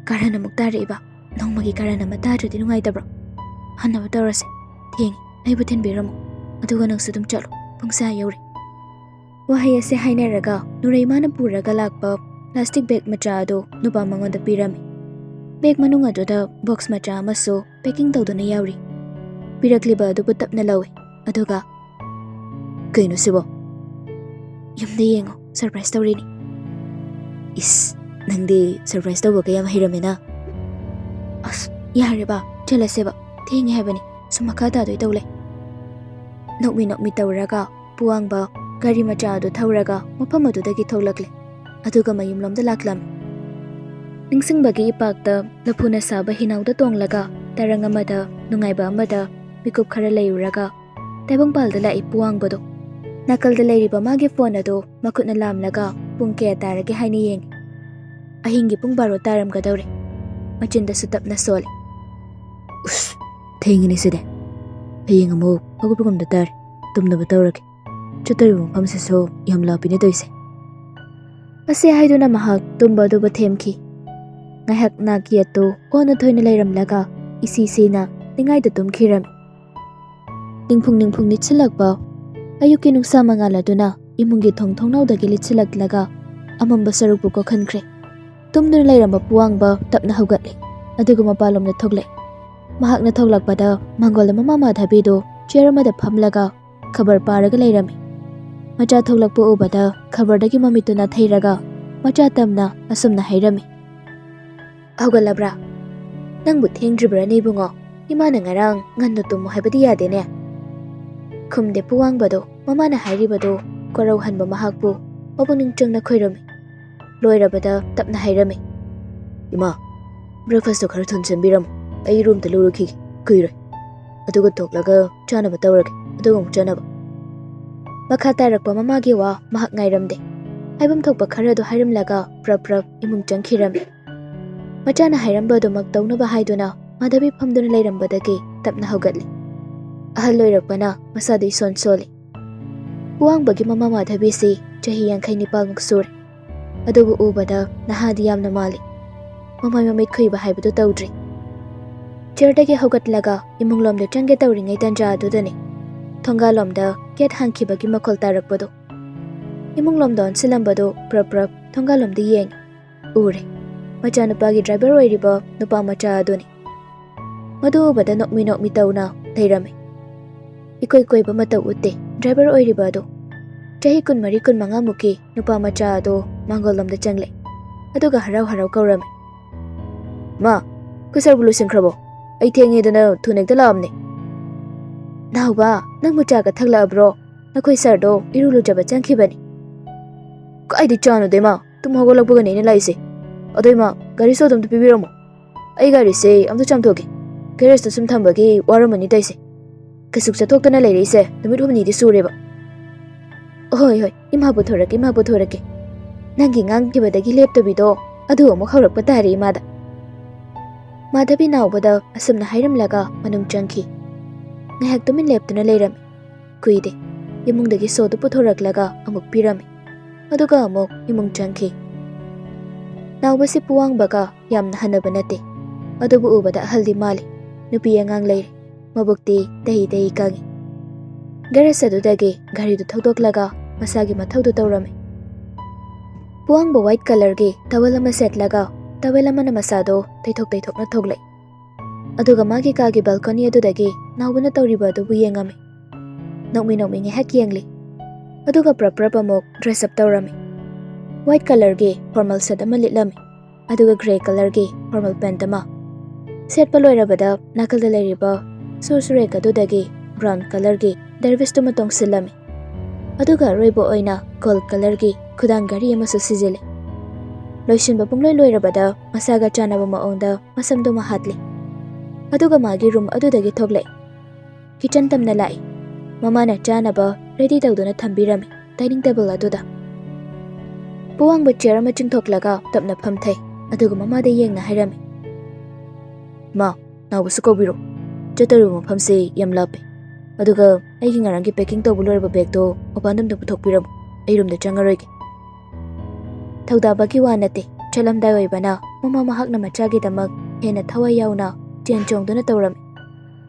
ꯀꯥꯔꯟ ꯑꯃꯨꯛ ꯇꯥꯔꯛꯏꯕ꯫ ꯅꯣꯡꯃꯒꯤ ꯀꯥꯔꯟ ꯑꯃ ꯇꯥꯗ꯭ꯔꯗꯤ ꯅꯨꯡꯉꯥꯏꯇꯕ꯭ꯔꯣ? "ꯍꯟꯅꯕ ꯇꯧꯔꯁꯦ꯫ ꯊꯦꯡꯉꯦ, ꯑꯩꯕꯨ ꯊꯤꯟꯕꯤꯔꯝꯃꯣ꯫ ꯑꯗꯨꯒ ꯅꯪꯁꯨ ꯑꯗꯨꯝ ꯆꯠꯂꯣ, ꯄꯨꯡꯁꯥ ꯌꯧꯔꯦ꯫" ꯋꯥꯍꯩ ꯑꯁꯤ ꯍꯥꯏꯅꯔꯒ ꯅꯨꯔꯩꯃꯥꯅ ꯄꯨꯔꯒ ꯂꯥꯛꯄ ꯄ꯭ꯂꯥꯁꯇꯤꯛ ꯕꯦꯒ ꯃꯆꯥ ꯑꯗꯨ ꯅꯨꯄꯥ ꯃꯉꯣꯟꯗ ꯄꯤꯔꯝꯃꯤ꯫ ꯕꯦꯒ ꯃꯅꯨꯡ ꯑꯗꯨꯗ ꯕꯣꯛꯁ ꯃꯆꯥ ꯑꯃꯁꯨ ꯄꯦꯀꯤꯡ ꯇꯧꯗꯨꯅ ꯌꯥꯎꯔꯤ꯫ ꯄꯤꯔꯛꯂꯤꯕ ꯑꯗꯨꯕꯨ ꯇꯞꯅ ꯂꯧꯏ, ꯑꯗꯨꯒ, "ꯀꯩꯅꯣ ꯁꯤꯕꯣ?" "ꯌꯨꯝꯗ ꯌꯦꯡꯉꯣ, ꯁꯔꯄ꯭ꯔꯥꯏꯁ ꯇꯧꯔꯤꯅꯤ꯫" "ꯏꯁ, ꯅꯪꯗꯤ ꯁꯔꯄ꯭ꯔꯥꯏꯁ ꯇꯧꯕꯒ ꯌꯥꯝ ꯍꯩꯔꯝꯃꯦꯅ꯫" "ꯑꯁ, ꯌꯥꯔꯦꯕ, ꯆꯠꯂꯁꯦꯕ, ꯊꯦꯡꯉꯦ ꯍꯥꯏꯕꯅꯤ, ꯁꯨꯝ ꯃꯈꯥ ꯇꯥꯗꯣꯏ ꯇꯧ ꯂꯩ꯫" ꯅꯣꯛꯃꯤ ꯅꯣꯛꯃꯤ ꯇꯧꯔꯒ ꯄꯨꯋꯥꯡꯕ ꯒꯥꯔꯤ ꯃꯆꯥ ꯑꯗꯨ ꯊꯧꯔꯒ ꯃꯐꯝ ꯑꯗꯨꯗꯒꯤ ꯊꯣꯛꯂꯛꯂꯦ, ꯑꯗꯨꯒ ꯃꯌꯨꯝꯂꯣꯝꯗ ꯂꯥꯛꯂꯝꯃꯤ꯫ ꯅꯤꯡꯁꯤꯡꯕꯒꯤ ꯏꯄꯥꯛꯇ ꯂꯐꯨꯅ ꯁꯥꯕ ꯍꯤꯅꯥꯎꯗ ꯇꯣꯡꯂꯒ ꯇꯔꯪ ꯑꯃꯗ, ꯅꯨꯡꯉꯥꯏꯕ ꯑꯃꯗ ꯃꯤꯀꯨꯞ ꯈꯔ ꯂꯩꯔꯨꯔꯒ ꯇꯥꯏꯕꯪꯄꯥꯜꯗ ꯂꯥꯛꯏ ꯄꯨꯋꯥꯡꯕꯗꯣ꯫ ꯅꯥꯀꯜꯗ ꯂꯩꯔꯤꯕ ꯃꯥꯒꯤ ꯐꯣꯟ ꯑꯗꯨ ꯃꯈꯨꯠꯅ ꯂꯥꯝꯂꯒ ꯄꯨꯡ ꯀꯌꯥ ꯇꯥꯔꯒꯦ ꯍꯥꯏꯅ ꯌꯦꯡꯉꯤ꯫ ꯑꯍꯤꯡꯒꯤ ꯄꯨꯡ ꯕꯥꯔꯣ ꯇꯥꯔꯝꯒꯗꯧꯔꯦ꯫ ꯃꯆꯤꯟꯗꯁꯨ ꯇꯞꯅ ꯁꯣꯜꯂꯤ꯫ "ꯎꯁ, ꯊꯦꯡꯉꯤꯅꯦ ꯁꯤꯗꯤ꯫ ꯍꯌꯦꯡ ꯑꯃꯨꯛ ꯍꯧꯒꯠꯄꯒꯨꯝꯗ ꯇꯥꯔꯦ꯫ ꯇꯨꯝꯅꯕ ꯇꯧꯔꯒꯦ꯫ ꯆꯠꯇꯣꯔꯤꯕ ꯃꯐꯝꯁꯤꯁꯨ ꯌꯥꯝ ꯂꯥꯞꯄꯤꯅꯦ ꯇꯧꯔꯤꯁꯦ"꯫ ꯑꯁꯤ ꯍꯥꯏꯗꯨꯅ ꯃꯍꯥꯛ ꯇꯨꯝꯕ ꯑꯗꯨꯕꯨ ꯊꯦꯝꯈꯤ꯫ ꯉꯥꯏꯍꯥꯛ ꯅꯥꯛ ꯌꯦꯠꯇꯨ ꯑꯣꯟꯅ ꯊꯣꯏꯅ ꯂꯩꯔꯝꯂꯒ ꯏꯁꯤ ꯁꯤꯅ ꯅꯤꯡꯉꯥꯏꯗ ꯇꯨꯝꯈꯤꯔꯝꯃꯤ꯫ ꯅꯤꯡꯐꯨꯡ ꯅꯤꯡꯐꯨꯡ ꯅꯤꯠꯁꯤꯜꯂꯛꯄ ꯑꯌꯨꯛꯀꯤ ꯅꯨꯡꯁꯥ ꯃꯉꯥꯜ ꯑꯗꯨꯅ ꯏꯃꯨꯡꯒꯤ ꯊꯣꯡ ꯊꯣꯡꯅꯥꯎꯗꯒꯤ ꯂꯤꯠꯁꯤꯜꯂꯛꯂꯒ ꯑꯃꯝꯕ ꯁꯔꯨꯛꯄꯨ ꯀꯣꯛꯍꯟꯈ꯭ꯔꯦ꯫ ꯇꯨꯝꯗꯨꯅ ꯂꯩꯔꯝꯕ ꯄꯨꯋꯥꯡꯕ ꯇꯞꯅ ꯍꯧꯒꯠꯂꯦ, ꯑꯗꯨꯒ ꯃꯄꯥꯟꯂꯣꯝꯗ ꯊꯣꯛꯂꯛꯑꯦ꯫ ꯃꯍꯥꯛꯅ ꯊꯣꯛꯂꯛꯄꯗ ꯃꯥꯡꯒꯣꯜꯗ ꯃꯃꯥ ꯃꯥꯙꯕꯤꯗꯨ ꯆꯤꯌꯔ ꯑꯃꯗ ꯐꯝꯂꯒ ꯈꯕꯔ ꯄꯥꯔꯒ ꯂꯩꯔꯝꯃꯤ꯫ ꯃꯆꯥ ꯊꯣꯛꯂꯛꯄ ꯎꯕꯗ ꯈꯕꯔꯗꯒꯤ ꯃꯃꯤꯠꯇꯨ ꯅꯥꯊꯩꯔꯒ ꯃꯆꯥ ꯇꯝꯅ ꯑꯁꯨꯝꯅ ꯍꯥꯏꯔꯝꯃꯤ, "ꯍꯧꯒꯠꯂꯕ꯭ꯔꯥ? ꯅꯪꯕꯨ ꯊꯦꯡꯗ꯭ꯔꯤꯕ꯭ꯔꯥꯅꯦ ꯏꯕꯨꯡꯉꯣ? ꯏꯃꯥꯅ ꯉꯔꯥꯡ ꯉꯟꯅ ꯇꯨꯝꯃꯨ ꯍꯥꯏꯕꯗꯤ ꯌꯥꯗꯦꯅꯦ"꯫ ꯈꯨꯝꯗꯦ ꯄꯨꯋꯥꯡꯕꯗꯣ꯫ ꯃꯃꯥꯅ ꯍꯥꯏꯔꯤꯕꯗꯨ ꯀꯣꯔꯧꯍꯟꯕ ꯃꯍꯥꯛꯄꯨ ꯃꯄꯨꯛꯅꯤꯡ ꯆꯪꯅ ꯈꯣꯏꯔꯝꯃꯤ꯫ ꯂꯣꯏꯔꯕꯗ ꯇꯞꯅ ꯍꯥꯏꯔꯝꯃꯤ, "ꯏꯃꯥ, ꯕ꯭ꯔꯦꯛꯐꯥꯁꯇꯣ ꯈꯔ ꯊꯨꯅ ꯁꯦꯝꯕꯤꯔꯝꯃꯨ꯫ ꯑꯩ ꯔꯨꯝꯗ ꯂꯨꯔꯨꯈꯤꯒꯦ, ꯀꯨꯏꯔꯣꯏ꯫ ꯑꯗꯨꯒ ꯊꯣꯛꯂꯒ ꯆꯥꯅꯕ ꯇꯧꯔꯒꯦ, ꯑꯗꯨꯒ ꯑꯃꯨꯛ ꯆꯠꯅꯕ"꯫ ꯃꯈꯥ ꯇꯥꯔꯛꯄ ꯃꯃꯥꯒꯤ ꯋꯥ ꯃꯍꯥꯛ ꯉꯥꯏꯔꯝꯗꯦ꯫ ꯍꯥꯏꯐꯝ ꯊꯣꯛꯄ ꯈꯔ ꯑꯗꯨ ꯍꯥꯏꯔꯝꯂꯒ ꯄ꯭ꯔꯞ ꯄ꯭ꯔꯞ ꯏꯃꯨꯡ ꯆꯪꯈꯤꯔꯝꯃꯤ꯫ ꯃꯆꯥꯅ ꯍꯥꯏꯔꯝꯕ ꯑꯗꯨꯃꯛ ꯇꯧꯅꯕ ꯍꯥꯏꯗꯨꯅ ꯃꯥꯙꯕꯤ ꯐꯝꯗꯨꯅ ꯂꯩꯔꯝꯕꯗꯒꯤ ꯇꯞꯅ ꯍꯧꯒꯠꯂꯤ꯫ ꯑꯍꯜ ꯑꯣꯏꯔꯛꯄꯅ ꯃꯁꯥꯗꯨ ꯏꯁꯣꯟ ꯁꯣꯜꯂꯤ꯫ ꯄꯨꯋꯥꯡꯕꯒꯤ ꯃꯃꯥ ꯃꯥꯙꯕꯤꯁꯤ ꯆꯍꯤ ꯌꯥꯡꯈꯩ ꯅꯤꯄꯥꯜꯃꯨꯛ ꯁꯨꯔꯦ꯫ ꯑꯗꯨꯕꯨ ꯎꯕꯗ ꯅꯍꯥꯗꯤ ꯌꯥꯝꯅ ꯃꯥꯜꯂꯤ꯫ ꯃꯃꯥꯏ ꯃꯃꯤꯠ ꯈꯨꯏꯕ ꯍꯥꯏꯕꯗꯨ ꯇꯧꯗ꯭ꯔꯤ꯫ ꯆꯤꯌꯔꯗꯒꯤ ꯍꯧꯒꯠꯂꯒ ꯏꯃꯨꯡꯂꯣꯝꯗ ꯆꯪꯒꯦ ꯇꯧꯔꯤꯉꯩ ꯇꯟꯖꯥ ꯑꯗꯨꯗꯅꯤ ꯊꯣꯡꯒꯥꯜꯂꯣꯝꯗ ꯒꯦꯠ ꯍꯥꯡꯈꯤꯕꯒꯤ ꯃꯈꯣꯜ ꯇꯥꯔꯛꯄꯗꯨ꯫ ꯏꯃꯨꯡꯂꯣꯝꯗ ꯑꯣꯟꯁꯤꯜꯂꯝꯕꯗꯨ ꯄ꯭ꯔꯞ ꯄ꯭ꯔꯞ ꯊꯣꯡꯒꯥꯜꯂꯣꯝꯗ ꯌꯦꯡꯉꯤ꯫ ꯎꯔꯦ꯫ ꯃꯆꯥꯅꯨꯄꯥꯒꯤ ꯗ꯭ꯔꯥꯏꯚꯔ ꯑꯣꯏꯔꯤꯕ ꯅꯨꯄꯥ ꯃꯆꯥ ꯑꯗꯨꯅꯤ꯫ ꯃꯗꯨ ꯎꯕꯗ ꯅꯣꯛꯃꯤ ꯅꯣꯛꯃꯤ ꯇꯧꯅ ꯂꯩꯔꯝꯃꯤ꯫ ꯏꯀꯣꯏ ꯀꯣꯏꯕ ꯃꯇꯧ ꯎꯠꯇꯦ ꯗ꯭ꯔꯥꯏꯚꯔ ꯑꯣꯏꯔꯤꯕ ꯑꯗꯨ꯫ ꯆꯍꯤ ꯀꯨꯟꯃꯔꯤ ꯀꯨꯟꯃꯉꯥꯃꯨꯛꯀꯤ ꯅꯨꯄꯥ ꯃꯆꯥ ꯑꯗꯨ ꯃꯥꯡꯒꯣꯜꯂꯣꯝꯗ ꯆꯪꯂꯦ꯫ ꯑꯗꯨꯒ ꯍꯔꯥꯎ ꯍꯔꯥꯎ ꯀꯧꯔꯝꯃꯤ, "ꯃꯥ, ꯑꯩꯈꯣꯏ ꯁꯥꯔꯕꯨ ꯂꯣꯏꯁꯤꯟꯈ꯭ꯔꯕꯣ? ꯑꯩ ꯊꯦꯡꯉꯦꯗꯅ ꯊꯨꯅ ꯍꯦꯛꯇ ꯂꯥꯛꯑꯝꯅꯦ"꯫ "ꯅꯥꯎꯕ, ꯅꯪꯕꯨ ꯆꯥꯒ ꯊꯛꯂꯛꯑꯕ꯭ꯔꯣ? ꯅꯈꯣꯏ ꯁꯥꯔꯗꯣ ꯏꯔꯨ ꯂꯨꯖꯕ ꯆꯪꯈꯤꯕꯅꯤ"꯫ "ꯀꯥꯏꯗꯩ ꯆꯥꯅꯣꯗ ꯏꯃꯥ? ꯇꯨꯝ ꯍꯧꯒꯠꯂꯛꯄꯒꯅꯦ ꯑꯩꯅ ꯂꯥꯛꯏꯁꯦ꯫ ꯑꯗꯣ ꯏꯃꯥ, ꯒꯥꯔꯤ ꯁꯣꯗꯣ ꯑꯝꯇ ꯄꯤꯕꯤꯔꯝꯃꯣ꯫ ꯑꯩ ꯒꯥꯔꯤꯁꯦ ꯑꯝꯇ ꯆꯥꯝꯊꯣꯛꯀꯦ꯫ ꯒꯦꯔꯦꯖꯇ ꯁꯨꯝ ꯊꯝꯕꯒꯤ ꯋꯥꯔꯝꯃꯅꯤ ꯇꯧꯏꯁꯦ꯫ ꯀꯩꯁꯨ ꯆꯠꯊꯣꯛꯇꯅ ꯂꯩꯔꯛꯏꯁꯦ ꯅꯨꯃꯤꯠ ꯍꯨꯝꯅꯤꯗꯤ ꯁꯨꯔꯦꯕ"꯫ "ꯍꯣꯏ, ꯍꯣꯏ, ꯏꯃꯥ ꯄꯨꯊꯣꯔꯛꯀꯦ, ꯏꯃꯥ ꯄꯨꯊꯣꯔꯛꯀꯦ꯫ ꯅꯪꯒꯤ ꯉꯥꯡꯈꯤꯕꯗꯒꯤ ꯂꯦꯞꯇꯕꯤꯗꯣ ꯑꯗꯨ ꯑꯃꯨꯛ ꯍꯧꯔꯛꯄ ꯇꯥꯔꯦ ꯏꯃꯥꯗ꯫" ꯃꯥꯙꯕꯤ ꯅꯥꯎꯕꯗ ꯑꯁꯨꯝꯅ ꯍꯥꯏꯔꯝꯂꯒ ꯃꯅꯨꯡ ꯆꯪꯈꯤ꯫ ꯉꯥꯏꯍꯥꯛ ꯇꯨꯃꯤꯟ ꯂꯦꯞꯇꯨꯅ ꯂꯩꯔꯝꯃꯤ꯫ ꯀꯨꯏꯗꯦ꯫ ꯏꯃꯨꯡꯗꯒꯤ ꯁꯣꯗꯨ ꯄꯨꯊꯣꯔꯛꯂꯒ ꯑꯃꯨꯛ ꯄꯤꯔꯝꯃꯤ꯫ ꯑꯗꯨꯒ ꯑꯃꯨꯛ ꯏꯃꯨꯡ ꯆꯪꯈꯤ꯫ ꯅꯥꯎꯕꯁꯤ ꯄꯨꯋꯥꯡꯕꯒ ꯌꯥꯝꯅ ꯍꯟꯅꯕ ꯅꯠꯇꯦ꯫ ꯑꯗꯨꯕꯨ ꯎꯕꯗ ꯑꯍꯜꯗꯤ ꯃꯥꯜꯂꯤ꯫ ꯅꯨꯄꯤ ꯑꯉꯥꯡ ꯂꯩꯔꯦ꯫ ꯃꯕꯨꯛꯇꯤ ꯇꯍꯤ ꯇꯍꯤ ꯀꯪꯉꯤ꯫ ꯒꯦꯔꯦꯖ ꯑꯗꯨꯗꯒꯤ ꯒꯥꯔꯤꯗꯨ ꯊꯧꯗꯣꯛꯂꯒ ꯃꯁꯥꯒꯤ ꯃꯊꯧꯗꯨ ꯇꯧꯔꯝꯃꯤ꯫ ꯄꯨꯋꯥꯡꯕ ꯋꯥꯏꯠ ꯀꯂꯔꯒꯤ ꯇꯋꯦꯜ ꯑꯃ ꯁꯦꯠꯂꯒ ꯇꯋꯦꯜ ꯑꯃꯅ ꯃꯁꯥꯗꯣ ꯇꯩꯊꯣꯛ ꯇꯩꯊꯣꯛꯅ ꯊꯣꯛꯂꯛꯏ꯫ ꯑꯗꯨꯒ ꯃꯥꯒꯤ ꯀꯥꯒꯤ ꯕꯦꯜꯀꯣꯅꯤ ꯑꯗꯨꯗꯒꯤ ꯅꯥꯎꯕꯅ ꯇꯧꯔꯤꯕ ꯑꯗꯨꯕꯨ ꯌꯦꯡꯉꯝꯃꯤ꯫ ꯅꯣꯛꯃꯤ ꯅꯣꯛꯃꯤ ꯉꯥꯏꯍꯥꯛ ꯌꯦꯡꯂꯤ꯫ ꯑꯗꯨꯒ ꯄ꯭ꯔꯞ ꯄ꯭ꯔꯞ ꯑꯃꯨꯛ ꯗ꯭ꯔꯦꯁ ꯑꯞ ꯇꯧꯔꯝꯃꯤ꯫ ꯋꯥꯏꯠ ꯀꯂꯔꯒꯤ ꯐꯣꯔꯃꯦꯜ ꯁꯦꯠ ꯑꯃ ꯂꯤꯠꯂꯝꯃꯤ꯫ ꯑꯗꯨꯒ ꯒ꯭ꯔꯦ ꯀꯂꯔꯒꯤ ꯐꯣꯔꯃꯦꯜ ꯄꯦꯟꯠ ꯑꯃ꯫ ꯁꯦꯠꯄ ꯂꯣꯏꯔꯕꯗ ꯅꯥꯀꯜꯗ ꯂꯩꯔꯤꯕ ꯁꯨꯔ ꯁꯨꯔꯦꯛ ꯑꯗꯨꯗꯒꯤ ꯕ꯭ꯔꯥꯎꯟ ꯀꯂꯔꯒꯤ ꯗꯔꯕꯤꯁꯇꯨꯃ ꯇꯣꯡꯁꯤꯜꯂꯝꯃꯤ꯫ ꯑꯗꯨꯒ ꯑꯔꯣꯏꯕ ꯑꯣꯏꯅ ꯒꯣꯜꯗ ꯀꯂꯔꯒꯤ ꯈꯨꯗꯥꯡ ꯘꯔꯤ ꯑꯃꯁꯨ ꯁꯤꯖꯤꯜꯂꯤ꯫ ꯂꯣꯏꯁꯤꯟꯕ ꯄꯨꯡꯂꯣꯏ ꯂꯣꯏꯔꯕꯗ ꯃꯁꯥꯒ ꯆꯥꯟꯅꯕ ꯃꯑꯣꯡꯗ ꯃꯁꯝꯗꯨꯃ ꯍꯥꯠꯂꯤ꯫ ꯑꯗꯨꯒ ꯃꯥꯒꯤ ꯔꯨꯝ ꯑꯗꯨꯗꯒꯤ ꯊꯣꯛꯂꯛꯏ꯫ ꯀꯤꯆꯟ ꯇꯝꯅ ꯂꯥꯛꯏ꯫ ꯃꯃꯥꯅ ꯆꯥꯅꯕ ꯔꯦꯗꯤ ꯇꯧꯗꯨꯅ ꯊꯝꯕꯤꯔꯝꯃꯤ ꯗꯥꯏꯅꯤꯡ ꯇꯦꯕꯜ ꯑꯗꯨꯗ꯫ ꯄꯨꯋꯥꯡꯕ ꯆꯤꯌꯔ ꯑꯃ ꯆꯤꯡꯊꯣꯛꯂꯒ ꯇꯞꯅ ꯐꯝꯊꯩ꯫ ꯑꯗꯨꯒ ꯃꯃꯥꯗ ꯌꯦꯡꯅ ꯍꯥꯏꯔꯝꯃꯤ, "ꯃꯥ, ꯅꯥꯎꯕꯁꯨ ꯀꯧꯕꯤꯔꯣ꯫ ꯆꯠꯇꯧꯔꯤꯕ ꯃꯐꯝꯁꯦ ꯌꯥꯝ ꯂꯥꯞꯄꯦ꯫ ꯑꯗꯨꯒ ꯑꯩꯒꯤ ꯉꯔꯥꯡꯒꯤ ꯄꯦꯀꯤꯡ ꯇꯧꯕ ꯂꯣꯏꯔꯕ ꯕꯦꯒꯇꯣ ꯃꯄꯥꯟꯗ ꯑꯝꯇ ꯄꯨꯊꯣꯛꯄꯤꯔꯝꯃꯨ꯫ ꯑꯩ ꯔꯨꯝꯗ ꯆꯪꯉꯔꯣꯏꯒꯦ꯫" ꯊꯧꯗꯥꯕꯒꯤ ꯋꯥ ꯅꯠꯇꯦ, ꯆꯠꯂꯝꯗꯥꯏ ꯑꯣꯏꯕꯅ ꯃꯃꯥ ꯃꯍꯥꯛꯅ ꯃꯆꯥꯒꯤꯗꯃꯛ ꯍꯦꯟꯅ ꯊꯋꯥꯏ ꯌꯥꯎꯅ ꯆꯦꯟ ꯆꯣꯡꯗꯨꯅ ꯇꯧꯔꯝꯃꯤ꯫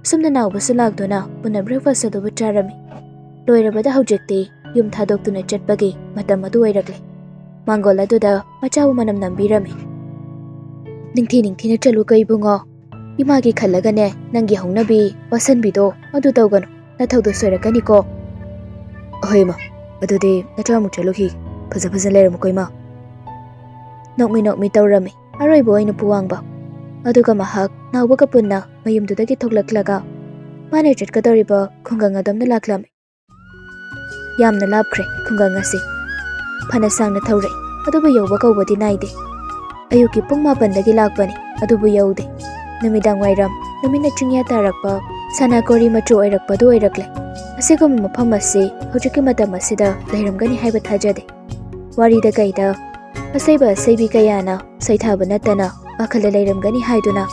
ꯁꯨꯝꯅ ꯅꯥꯎꯕꯁꯨ ꯂꯥꯛꯇꯨꯅ ꯄꯨꯟꯅ ꯕ꯭ꯔꯦꯛꯐꯥꯁ ꯑꯗꯨꯕꯨ ꯆꯥꯔꯝꯃꯤ꯫ ꯂꯣꯏꯔꯕꯗ ꯍꯧꯖꯤꯛꯇꯤ ꯌꯨꯝ ꯊꯥꯗꯣꯛꯇꯨꯅ ꯆꯠꯄꯒꯤ ꯃꯇꯝ ꯑꯗꯨ ꯑꯣꯏꯔꯛꯂꯦ꯫ ꯃꯥꯡꯒꯣꯜ ꯑꯗꯨꯗ ꯃꯆꯥꯕꯨ ꯃꯅꯝ ꯅꯝꯕꯤꯔꯝꯃꯤ꯫ "ꯅꯤꯡꯊꯤ ꯅꯤꯡꯊꯤꯅ ꯆꯠꯂꯨꯀꯣ ꯏꯕꯨꯡꯉꯣ꯫ ꯏꯃꯥꯒꯤ ꯈꯜꯂꯒꯅꯦ, ꯅꯪꯒꯤ ꯍꯧꯅꯕꯤ ꯋꯥꯁꯟꯕꯤꯗꯣ ꯑꯗꯨ ꯇꯧꯒꯅꯨ꯫ ꯅꯊꯧꯗꯣ ꯁꯣꯏꯔꯛꯀꯅꯤꯀꯣ꯫" "ꯑꯍꯣꯏ ꯏꯃꯥ, ꯑꯗꯨꯗꯤ ꯅꯆꯥꯃꯨꯛ ꯆꯠꯂꯨꯈꯤ꯫ ꯐꯖ ꯐꯖꯅ ꯂꯩꯔꯝꯃꯨꯀꯣ ꯏꯃꯥ꯫" ꯅꯣꯛꯃꯤ ꯅꯣꯛꯃꯤ ꯇꯧꯔꯝꯃꯤ꯫ ꯑꯔꯣꯏꯕ ꯑꯣꯏꯅ ꯄꯨꯋꯥꯡꯕ꯫ ꯑꯗꯨꯒ ꯃꯍꯥꯛ ꯅꯥꯎꯕꯒ ꯄꯨꯟꯅ ꯃꯌꯨꯝꯗꯨꯗꯒꯤ ꯊꯣꯛꯂꯛꯂꯒ ꯃꯥꯅ ꯆꯠꯀꯗꯧꯔꯤꯕ ꯈꯨꯡꯒꯪ ꯑꯗꯣꯝꯗ ꯂꯥꯛꯂꯝꯃꯤ꯫ ꯌꯥꯝꯅ ꯂꯥꯞꯈ꯭ꯔꯦ ꯈꯨꯡꯒꯪ ꯑꯁꯤ꯫ ꯐꯅ ꯁꯥꯡꯅ ꯊꯧꯔꯛꯏ, ꯑꯗꯨꯕꯨ ꯌꯧꯕ ꯀꯧꯕꯗꯤ ꯅꯥꯏꯗꯦ꯫ ꯑꯌꯨꯛꯀꯤ ꯄꯨꯡ ꯃꯥꯄꯟꯗꯒꯤ ꯂꯥꯛꯄꯅꯤ, ꯑꯗꯨꯕꯨ ꯌꯧꯗꯦ꯫ ꯅꯨꯃꯤꯗꯥꯡ ꯋꯥꯏꯔꯝ ꯅꯨꯃꯤꯠꯅ ꯆꯤꯡꯌꯥ ꯇꯥꯔꯛꯄ, ꯁꯅꯥ ꯀꯣꯔꯤ ꯃꯆꯨ ꯑꯣꯏꯔꯛꯄꯗꯨ ꯑꯣꯏꯔꯛꯂꯦ꯫ ꯁꯤꯒꯨꯝꯕ ꯃꯐꯝ ꯑꯁꯤ ꯍꯧꯖꯤꯛꯀꯤ ꯃꯇꯝ ꯑꯁꯤꯗ ꯂꯩꯔꯝꯒꯅꯤ ꯍꯥꯏꯕ ꯊꯥꯖꯗꯦ꯫ ꯋꯥꯔꯤꯗ ꯀꯩꯗ ꯑꯁꯩꯕ ꯑꯁꯩꯕꯤ ꯀꯌꯥꯅ ꯁꯩꯊꯥꯕ ꯅꯠꯇꯅ ꯄꯥꯈꯠꯂ ꯂꯩꯔꯝꯒꯅꯤ ꯍꯥꯏꯗꯨꯅ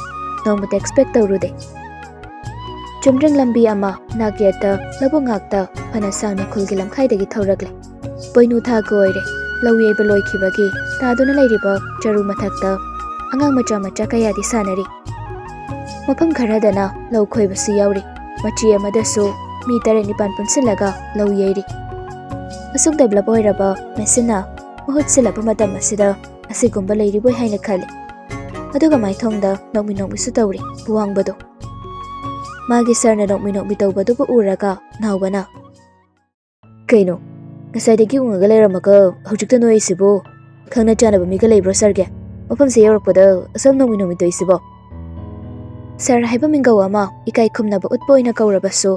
ꯅꯣꯡꯃꯇ ꯑꯦꯛꯁꯄꯦꯛ ꯇꯧꯔꯨꯗꯦ꯫ ꯆꯨꯝꯗ꯭ꯔꯤꯡ ꯂꯝꯕꯤ ꯑꯃ ꯅꯥꯛ ꯌꯦꯠꯇ ꯂꯧꯕꯨꯛ ꯉꯥꯛꯇ ꯐꯅ ꯁꯥꯡꯅ ꯈꯨꯜꯒꯤ ꯂꯝꯈꯥꯏꯗꯒꯤ ꯊꯧꯔꯛꯂꯦ꯫ ꯄꯣꯏꯅꯨ ꯊꯥꯒ ꯑꯣꯏꯔꯦ꯫ ꯂꯧ ꯌꯩꯕ ꯂꯣꯏꯈꯤꯕꯒꯤ ꯇꯥꯗꯨꯅ ꯂꯩꯔꯤꯕ ꯆꯔꯨ ꯃꯊꯛꯇ ꯑꯉꯥꯡ ꯃꯆꯥ ꯃꯆꯥ ꯀꯌꯥꯗꯤ ꯁꯥꯟꯅꯔꯤ꯫ ꯃꯐꯝ ꯈꯔꯗꯅ ꯂꯧ ꯈꯣꯏꯕꯁꯨ ꯌꯥꯎꯔꯤ꯫ ꯃꯆꯤ ꯑꯃꯗꯁꯨ ꯃꯤ ꯇꯔꯦꯠ ꯅꯤꯄꯥꯟ ꯄꯨꯟꯁꯤꯜꯂꯒ ꯂꯧ ꯌꯩꯔꯤ꯫ ꯑꯁꯨꯛ ꯗꯦꯕꯂꯞ ꯑꯣꯏꯔꯕ ꯃꯦꯆꯤꯟꯅ ꯃꯍꯨꯠ ꯁꯤꯜꯂꯛꯄ ꯃꯇꯝ ꯑꯁꯤꯗ ꯑꯁꯤꯒꯨꯝꯕ ꯂꯩꯔꯤꯕꯣꯏ ꯍꯥꯏꯅ ꯈꯜꯂꯤ꯫ ꯑꯗꯨꯒ ꯃꯥꯏꯊꯣꯡꯗ ꯅꯣꯛꯃꯤ ꯅꯣꯛꯃꯤꯁꯨ ꯇꯧꯔꯤ ꯄꯨꯋꯥꯡꯕꯗꯣ꯫ ꯃꯥꯒꯤ ꯁꯥꯔꯅ ꯅꯣꯛꯃꯤ ꯅꯣꯛꯃꯤ ꯇꯧꯕꯗꯨꯕꯨ ꯎꯔꯒ ꯅꯥꯎꯕꯅ, "ꯀꯩꯅꯣ, ꯉꯁꯥꯏꯗꯒꯤ ꯎꯪꯉꯒ ꯂꯩꯔꯝꯃꯒ ꯍꯧꯖꯤꯛꯇ ꯅꯣꯛꯏꯁꯤꯕꯨ? ꯈꯪꯅ ꯆꯥꯟꯅꯕ ꯃꯤꯒ ꯂꯩꯕ꯭ꯔꯣ ꯁꯥꯔꯒꯤ? ꯃꯐꯝꯁꯦ ꯌꯧꯔꯛꯄꯗ ꯑꯁꯨꯝ ꯅꯣꯛꯃꯤ ꯅꯣꯛꯃꯤ ꯇꯧꯏꯁꯤꯕꯣ?" ꯁꯥꯔ ꯍꯥꯏꯕ ꯃꯤꯡꯒꯧ ꯑꯃ ꯏꯀꯥꯏ ꯈꯨꯝꯅꯕ ꯎꯠꯄ ꯑꯣꯏꯅ ꯀꯧꯔꯕꯁꯨ,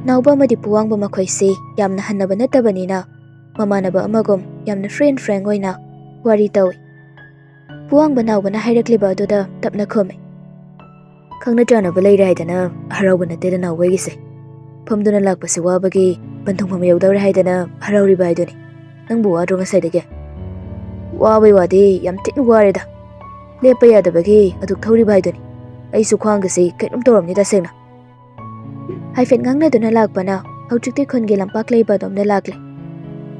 ꯅꯥꯎꯕ ꯑꯃꯗꯤ ꯄꯨꯋꯥꯡꯕ ꯃꯈꯣꯏꯁꯤ ꯌꯥꯝꯅ ꯍꯟꯅꯕ ꯅꯠꯇꯕꯅꯤꯅ ꯃꯃꯥꯟꯅꯕ ꯑꯃꯒꯨꯝ ꯌꯥꯝꯅ ꯐ꯭ꯔꯤ ꯑꯦꯟ ꯐ꯭ꯔꯦꯡ ꯑꯣꯏꯅ ꯋꯥꯔꯤ ꯇꯧꯏ꯫ ꯄꯨꯋꯥꯡꯕ ꯅꯥꯎꯕꯅ ꯍꯥꯏꯔꯛꯂꯤꯕ ꯑꯗꯨꯗ ꯇꯞꯅ ꯈꯨꯝꯃꯤ꯫ "ꯈꯪꯅ ꯆꯥꯟꯅꯕ ꯂꯩꯔꯦ ꯍꯥꯏꯗꯅ ꯍꯔꯥꯎꯕ ꯅꯠꯇꯦꯗ ꯅꯥꯎꯕ ꯑꯩꯒꯤꯁꯦ꯫ ꯐꯝꯗꯨꯅ ꯂꯥꯛꯄꯁꯦ ꯋꯥꯕꯒꯤ ꯄꯟꯊꯨꯡꯐꯝ ꯌꯧꯗꯧꯔꯦ ꯍꯥꯏꯗꯅ ꯍꯔꯥꯎꯔꯤꯕ ꯍꯥꯏꯗꯨꯅꯤ꯫ ꯅꯪꯕꯨ ꯋꯥꯗ꯭ꯔꯣ ꯉꯁꯥꯏꯗꯒꯤ?" "ꯋꯥꯕꯩ ꯋꯥꯗꯤ ꯌꯥꯝ ꯊꯤꯅ ꯋꯥꯔꯦꯗ꯫ ꯂꯦꯞꯄ ꯌꯥꯗꯕꯒꯤ ꯑꯗꯨꯛ ꯊꯧꯔꯤꯕ ꯍꯥꯏꯗꯨꯅꯤ꯫ ꯑꯩꯁꯨ ꯈ꯭ꯋꯥꯡꯒꯁꯤ ꯀꯩꯅꯣꯝ ꯇꯧꯔꯝꯅꯤ ꯇꯁꯦꯡꯅ꯫" ꯍꯥꯏꯐꯦꯠ ꯉꯥꯡꯅꯗꯨꯅ ꯂꯥꯛꯄꯅ ꯍꯧꯖꯤꯛꯇꯤ ꯈꯨꯟꯒꯤ ꯂꯝꯄꯥꯛ ꯂꯩꯕ ꯑꯗꯣꯝꯗ ꯂꯥꯛꯂꯦ꯫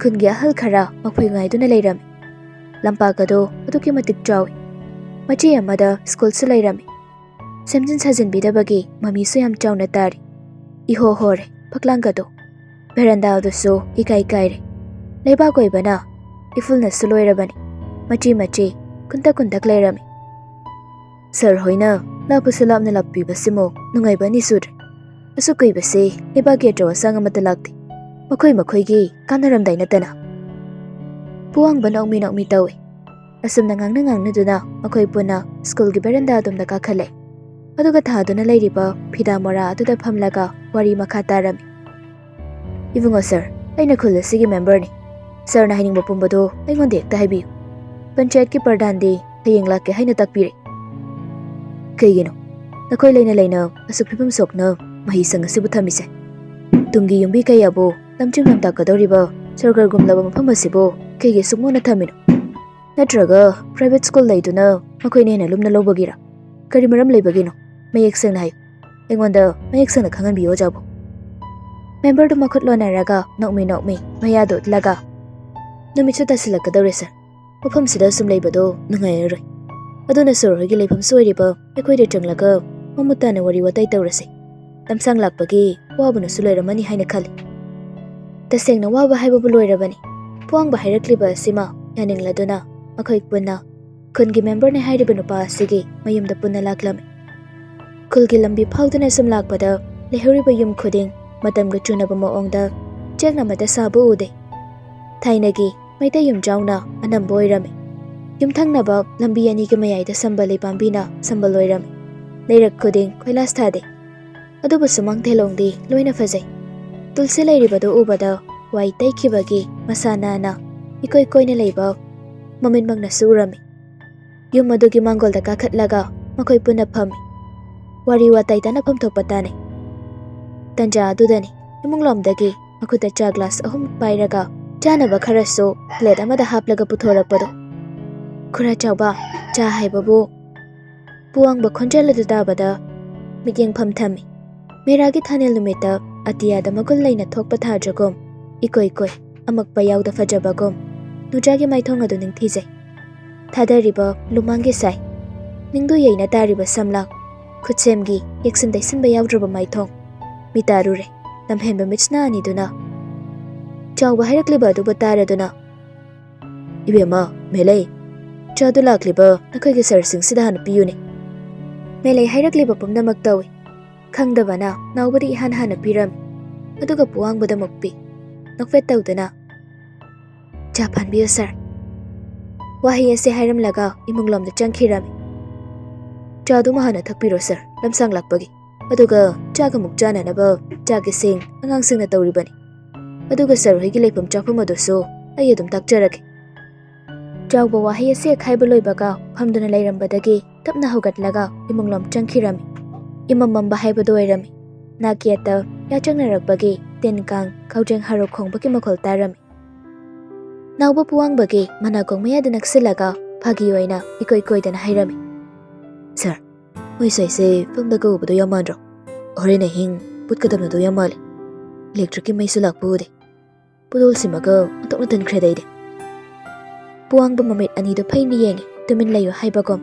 ꯈꯨꯟꯒꯤ ꯑꯍꯜ ꯈꯔ ꯃꯈꯣꯏ ꯉꯥꯏꯗꯨꯅ ꯂꯩꯔꯝꯃꯤ꯫ ꯂꯝꯄꯥꯛ ꯑꯗꯨ ꯑꯗꯨꯛꯀꯤ ꯃꯇꯤꯛ ꯆꯥꯎꯏ꯫ ꯃꯆꯤ ꯑꯃꯗ ꯁ꯭ꯀꯨꯜꯁꯨ ꯂꯩꯔꯝꯃꯤ꯫ ꯁꯦꯝꯖꯤꯟ ꯁꯥꯖꯤꯟꯕꯤꯗꯕꯒꯤ ꯃꯃꯤꯁꯨ ꯌꯥꯝ ꯆꯥꯎꯅ ꯇꯥꯔꯤ꯫ ꯏꯍꯣ ꯍꯣꯔꯦ ꯐꯛꯂꯥꯡꯒꯗꯣ꯫ ꯚꯦꯔꯟꯗꯥ ꯑꯗꯨꯁꯨ ꯏꯀꯥꯏ ꯀꯥꯏꯔꯦ꯫ ꯂꯩꯕꯥꯛ ꯑꯣꯏꯕꯅ ꯏꯐꯨꯜꯅꯁꯨ ꯂꯣꯏꯔꯕꯅꯤ꯫ ꯃꯆꯤ ꯃꯆꯤ, ꯀꯨꯟꯇꯛ ꯀꯨꯟꯇꯛ ꯂꯩꯔꯝꯃꯤ꯫ "ꯁꯥꯔ ꯍꯣꯏꯅ ꯂꯥꯞꯄꯁꯨ ꯂꯥꯞꯅ ꯂꯥꯛꯄꯤꯕꯁꯤꯃꯨꯛ ꯅꯨꯡꯉꯥꯏꯕ ꯑꯅꯤ ꯁꯨꯗ꯭ꯔꯦ꯫ ꯑꯁꯨꯛ ꯀꯨꯏꯕꯁꯤ ꯂꯩꯕꯥꯛꯀꯤ ꯑꯆꯧ ꯑꯁꯥꯡ ꯑꯃꯠꯇ ꯂꯥꯛꯇꯦ꯫ ꯃꯈꯣꯏ ꯃꯈꯣꯏꯒꯤ ꯀꯥꯟꯅꯔꯝꯗꯥꯏ ꯅꯠꯇꯅ꯫" ꯄꯨꯋꯥꯡꯕ ꯅꯣꯛꯃꯤ ꯅꯣꯛꯃꯤ ꯇꯧꯏ꯫ ꯑꯁꯨꯝꯅ ꯉꯥꯡꯅ ꯉꯥꯡꯅꯗꯨꯅ ꯃꯈꯣꯏ ꯄꯨꯟꯅ ꯁ꯭ꯀꯨꯜꯒꯤ ꯚꯦꯔꯟꯗꯥ ꯑꯗꯣꯝꯗ ꯀꯥꯈꯠꯂꯦ꯫ ꯑꯗꯨꯒ ꯊꯥꯗꯨꯅ ꯂꯩꯔꯤꯕ ꯐꯤꯗꯥ ꯃꯣꯔꯥ ꯑꯗꯨꯗ ꯐꯝꯂꯒ ꯋꯥꯔꯤ ꯃꯈꯥ ꯇꯥꯔꯝꯃꯤ꯫ "ꯏꯕꯨꯡꯉꯣ ꯁꯥꯔ, ꯑꯩꯅ ꯈꯨꯜ ꯑꯁꯤꯒꯤ ꯃꯦꯝꯕꯔꯅꯤ꯫ ꯁꯥꯔꯅ ꯍꯥꯏꯅꯤꯡꯕ ꯄꯨꯝꯕꯗꯨ ꯑꯩꯉꯣꯟꯗ ꯍꯦꯛꯇ ꯍꯥꯏꯕꯤꯌꯨ꯫ ꯄꯟꯆꯥꯌꯠꯀꯤ ꯄ꯭ꯔꯙꯥꯟꯗꯤ ꯍꯌꯦꯡ ꯂꯥꯛꯀꯦ ꯍꯥꯏꯅ ꯇꯥꯛꯄꯤꯔꯦ꯫" "ꯀꯩꯒꯤꯅꯣ ꯅꯈꯣꯏ ꯂꯩꯅ ꯂꯩꯅ ꯑꯁꯨꯛ ꯐꯤꯕꯝ ꯁꯣꯛꯅ ꯃꯍꯩꯁꯪ ꯑꯁꯤꯕꯨ ꯊꯝꯃꯤꯁꯦ?" ꯇꯨꯡꯒꯤ ꯌꯨꯝꯕꯤ ꯀꯌꯥꯕꯨ ꯂꯝꯖꯤꯡ ꯂꯝꯇꯥꯛꯀꯗꯧꯔꯤꯕ ꯁꯔꯀꯥꯔꯒꯨꯝꯂꯕ ꯃꯐꯝ ꯑꯁꯤꯕꯨ ꯀꯩꯒꯤ ꯁꯨꯛ ꯃꯣꯟꯅ ꯊꯝꯃꯤꯅꯣ? ꯅꯠꯇ꯭ꯔꯒ private school ꯂꯩꯗꯨꯅ ꯃꯈꯣꯏꯅ ꯍꯦꯟꯅ ꯂꯨꯝꯅ ꯂꯧꯕꯒꯤꯔ? ꯀꯔꯤ ꯃꯔꯝ ꯂꯩꯕꯒꯤꯅꯣ? ꯃꯌꯦꯛ ꯁꯦꯡꯅ ꯍꯥꯏꯌꯨ꯫ ꯑꯩꯉꯣꯟꯗ ꯃꯌꯦꯛ ꯁꯦꯡꯅ ꯈꯪꯍꯟꯕꯤꯌꯨ, ꯑꯣꯖꯥꯕꯨ꯫ ꯃꯦꯝꯕꯔꯗꯨ ꯃꯈꯨꯠ ꯂꯣꯟꯅꯔꯒ ꯅꯣꯛꯃꯤ ꯅꯣꯛꯃꯤ ꯃꯌꯥꯗꯨ ꯎꯠꯂꯒ, "ꯅꯨꯃꯤꯠꯁꯨ ꯇꯥꯁꯤꯜꯂꯛꯀꯗꯧꯔꯦ, ꯁꯥꯔ꯫ ꯃꯐꯝꯁꯤꯗ ꯁꯨꯝ ꯂꯩꯕꯗꯣ ꯅꯨꯡꯉꯥꯏꯔꯔꯣꯏ꯫ ꯑꯗꯨꯅ ꯁꯣꯔ ꯍꯣꯏꯒꯤ ꯂꯩꯐꯝꯁꯨ ꯑꯣꯏꯔꯤꯕ ꯑꯩꯈꯣꯏꯗ ꯆꯪꯂꯒ ꯃꯃꯨꯠ ꯇꯥꯅ ꯋꯥꯔꯤ ꯋꯥꯇꯥꯏ ꯇꯧꯔꯁꯤ꯫ ꯂꯝꯁꯥꯡ ꯂꯥꯛꯄꯒꯤ ꯋꯥꯕꯅꯁꯨ ꯂꯣꯏꯔꯝꯃꯅꯤ ꯍꯥꯏꯅ ꯈꯜꯂꯤ꯫" ꯇꯁꯦꯡꯅ ꯋꯥꯕ ꯍꯥꯏꯕꯕꯨ ꯂꯣꯏꯔꯕꯅꯤ꯫ ꯄꯨꯋꯥꯡꯕ ꯍꯥꯏꯔꯛꯂꯤꯕ ꯑꯁꯤꯃ ꯌꯥꯅꯤꯡꯂꯗꯨꯅ ꯃꯈꯣꯏ ꯄꯨꯟꯅ ꯈꯨꯟꯒꯤ ꯃꯦꯝꯕꯔꯅꯦ ꯍꯥꯏꯔꯤꯕ ꯅꯨꯄꯥ ꯑꯁꯤꯒꯤ ꯃꯌꯨꯝꯗ ꯄꯨꯟꯅ ꯂꯥꯛꯂꯝꯃꯤ꯫ ꯈꯨꯜꯒꯤ ꯂꯝꯕꯤ ꯐꯥꯎꯗꯨꯅ ꯁꯨꯝ ꯂꯥꯛꯄꯗ ꯂꯩꯍꯧꯔꯤꯕ ꯌꯨꯝ ꯈꯨꯗꯤꯡ ꯃꯇꯝꯒ ꯆꯨꯅꯕ ꯃꯑꯣꯡꯗ ꯆꯦꯛꯅ ꯑꯃꯠꯇ ꯁꯥꯕ ꯎꯗꯦ꯫ ꯊꯥꯏꯅꯒꯤ ꯃꯩꯇꯩ ꯌꯨꯝꯖꯥꯎꯅ ꯑꯅꯝꯕ ꯑꯣꯏꯔꯝꯃꯤ꯫ ꯌꯨꯝꯊꯪꯅꯕ ꯂꯝꯕꯤ ꯑꯅꯤꯒꯤ ꯃꯌꯥꯏꯗ ꯁꯝꯕꯜ ꯂꯩꯄꯥꯝꯕꯤꯅ ꯁꯝꯕꯜ ꯑꯣꯏꯔꯝꯃꯤ꯫ ꯂꯩꯔꯛ ꯈꯨꯗꯤꯡ ꯀꯣꯏꯂꯥꯁ ꯊꯥꯗꯦ꯫ ꯑꯗꯨꯕꯨ ꯁꯨꯃꯥꯡ ꯊꯦꯂꯣꯡꯗꯤ ꯂꯣꯏꯅ ꯐꯖꯩ꯫ ꯇꯨꯜꯁꯤ ꯂꯩꯔꯤꯕꯗꯨ ꯎꯕꯗ ꯋꯥꯏ ꯇꯩꯈꯤꯕꯒꯤ ꯃꯁꯥ ꯅꯥꯟꯅ ꯏꯀꯣꯏ ꯀꯣꯏꯅ ꯂꯩꯕ ꯃꯃꯤꯠꯃꯛꯅꯁꯨ ꯎꯔꯝꯃꯤ꯫ ꯌꯨꯝ ꯑꯗꯨꯒꯤ ꯃꯥꯡꯒꯣꯜꯗ ꯀꯥꯈꯠꯂꯒ ꯃꯈꯣꯏ ꯄꯨꯟꯅ ꯐꯝꯃꯤ꯫ ꯋꯥꯔꯤ ꯋꯥꯇꯥꯏ ꯇꯥꯟꯅꯐꯝ ꯊꯣꯛꯄ ꯇꯥꯅꯩ꯫ ꯇꯟꯖꯥ ꯑꯗꯨꯗꯅꯤ ꯏꯃꯨꯡꯂꯣꯝꯗꯒꯤ ꯃꯈꯨꯠꯇ ꯆꯥ ꯒ꯭ꯂꯥꯁ ꯑꯍꯨꯝ ꯄꯥꯏꯔꯒ ꯆꯥꯅꯕ ꯈꯔꯁꯨ ꯄ꯭ꯂꯦꯠ ꯑꯃꯗ ꯍꯥꯞꯂꯒ ꯄꯨꯊꯣꯔꯛꯄꯗꯣ꯫ "ꯈꯨꯔꯥ ꯆꯥꯎꯕ, ꯆꯥ ꯍꯥꯏꯕꯕꯨ?" ꯄꯨꯋꯥꯡꯕ ꯈꯣꯟꯖꯦꯜ ꯑꯗꯨ ꯇꯥꯕꯗ ꯃꯤꯠꯌꯦꯡꯐꯝ ꯊꯝꯃꯤ꯫ ꯃꯦꯔꯥꯒꯤ ꯊꯥꯅꯦꯜ ꯅꯨꯃꯤꯠꯇ ꯑꯇꯤꯌꯥꯗ ꯃꯒꯨꯟ ꯂꯩꯅ ꯊꯣꯛꯄ ꯊꯥꯖꯒꯨꯝ, ꯏꯀꯣꯏ ꯀꯣꯏ, ꯑꯃꯛꯄ ꯌꯥꯎꯗ ꯐꯖꯕꯒꯨꯝ, ꯅꯨꯖꯥꯒꯤ ꯃꯥꯏꯊꯣꯡ ꯑꯗꯨ ꯅꯤꯡꯊꯤꯖꯩ꯫ ꯊꯥꯗꯔꯤꯕ ꯂꯨꯃꯥꯡꯒꯤ ꯁꯥꯏ, ꯅꯤꯡꯗꯨ ꯌꯩꯅ ꯇꯥꯔꯤꯕ ꯁꯝꯂꯥꯡ, ꯈꯨꯠꯁꯦꯝꯒꯤ ꯌꯦꯛꯁꯤꯟ ꯇꯩꯁꯤꯟꯕ ꯌꯥꯎꯗ꯭ꯔꯕ ꯃꯥꯏꯊꯣꯡ, ꯃꯤꯇꯥꯔꯨꯔꯦ ꯂꯝꯍꯦꯟꯕ ꯃꯤꯠꯁꯤꯅ ꯑꯅꯤꯗꯨꯅ꯫ ꯆꯥꯎꯕ ꯍꯥꯏꯔꯛꯂꯤꯕ ꯑꯗꯨꯕꯨ ꯇꯥꯔꯗꯨꯅ, "ꯏꯕꯦꯝꯃ, ꯃꯦꯂꯩ, ꯆꯥꯗꯨ ꯂꯥꯛꯂꯤꯕ ꯅꯈꯣꯏꯒꯤ ꯁꯥꯔꯁꯤꯡꯁꯤꯗ ꯍꯥꯟꯅ ꯄꯤꯌꯨꯅꯦ꯫" ꯃꯦꯂꯩ ꯍꯥꯏꯔꯛꯂꯤꯕ ꯄꯨꯝꯅꯃꯛ ꯇꯧꯏ꯫ ꯈꯪꯗꯕꯅ ꯅꯥꯎꯕꯗ ꯏꯍꯥꯟ ꯍꯥꯟꯅ ꯄꯤꯔꯝꯃꯤ꯫ ꯑꯗꯨꯒ ꯄꯨꯋꯥꯡꯕꯗ ꯑꯃꯨꯛ ꯄꯤ꯫ ꯅꯣꯛꯐꯦꯠ ꯇꯧꯗꯨꯅ, "ꯆꯥ ꯐꯥꯟꯕꯤꯌꯨ, ꯁꯥꯔ꯫" ꯋꯥꯍꯩ ꯑꯁꯤ ꯍꯥꯏꯔꯝꯂꯒ ꯏꯃꯨꯡꯂꯣꯝꯗ ꯆꯪꯈꯤꯔꯝꯃꯤ꯫ "ꯆꯥꯗꯨꯃ ꯍꯥꯟꯅ ꯊꯛꯄꯤꯔꯣ, ꯁꯥꯔ, ꯂꯝꯁꯥꯡ ꯂꯥꯛꯄꯒꯤ꯫ ꯑꯗꯨꯒ ꯆꯥꯒ ꯑꯃꯨꯛ ꯆꯥꯅꯅꯕ ꯆꯥꯛ ꯏꯁꯤꯡ ꯑꯉꯥꯡꯁꯤꯡꯅ ꯇꯧꯔꯤꯕꯅꯤ꯫ ꯑꯗꯨꯒ ꯁꯥꯔ ꯍꯣꯏꯒꯤ ꯂꯩꯐꯝ ꯆꯥꯐꯝ ꯑꯗꯨꯁꯨ ꯑꯩ ꯑꯗꯨꯝ ꯇꯥꯛꯆꯔꯒꯦ꯫" ꯆꯥꯎꯕ ꯋꯥꯍꯩ ꯑꯁꯤ ꯍꯦꯛ ꯍꯥꯏꯕ ꯂꯣꯏꯕꯒ ꯐꯝꯗꯨꯅ ꯂꯩꯔꯝꯕꯗꯒꯤ ꯇꯞꯅ ꯍꯧꯒꯠꯂꯒ ꯏꯃꯨꯡꯂꯣꯝ ꯆꯪꯈꯤꯔꯝꯃꯤ꯫ ꯏꯃꯝ ꯃꯝꯕ ꯍꯥꯏꯕꯗꯨ ꯑꯣꯏꯔꯝꯃꯤ꯫ ꯅꯥꯛ ꯌꯦꯠꯇ ꯌꯥꯆꯪꯅꯔꯛꯄꯒꯤ ꯇꯤꯟ ꯀꯥꯡ, ꯀꯥꯎꯖꯦꯡ ꯍꯥꯔꯣ ꯈꯣꯡꯕꯒꯤ ꯃꯈꯣꯜ ꯇꯥꯔꯝꯃꯤ꯫ ꯅꯥꯎꯕ ꯄꯨꯋꯥꯡꯕꯒꯤ ꯃꯅꯥꯀꯣꯡ ꯃꯌꯥꯗ ꯅꯛꯁꯤꯜꯂꯒ ꯐꯥꯒꯤ ꯑꯣꯏꯅ ꯏꯀꯣꯏ ꯀꯣꯏꯗꯅ ꯍꯥꯏꯔꯝꯃꯤ, "ꯁꯥꯔ, ꯃꯣꯏ ꯁ꯭ꯋꯥꯏꯁꯦ ꯐꯤꯂꯝꯗꯒ ꯎꯕꯗꯣ ꯌꯥꯝ ꯃꯥꯟꯗ꯭ꯔꯣ? ꯍꯣꯔꯦꯟ ꯑꯍꯤꯡ ꯄꯨꯠꯀꯗꯕꯗꯣ ꯌꯥꯝ ꯃꯥꯜꯂꯦ꯫ ꯏꯂꯦꯛꯇ꯭ꯔꯤꯛꯀꯤ ꯃꯩꯁꯨ ꯂꯥꯛꯄ ꯎꯗꯦ꯫ ꯄꯨꯗꯣꯜꯁꯤꯃꯒ ꯑꯣꯟꯊꯣꯛꯅ ꯇꯟꯈ꯭ꯔꯦꯗ ꯑꯩꯗꯤ꯫" ꯄꯨꯋꯥꯡꯕ ꯃꯃꯤꯠ ꯑꯅꯤꯗꯨ ꯐꯩꯅ ꯌꯦꯡꯉꯤ, ꯇꯨꯃꯤꯟ ꯂꯩꯌꯨ ꯍꯥꯏꯕꯒꯨꯝ꯫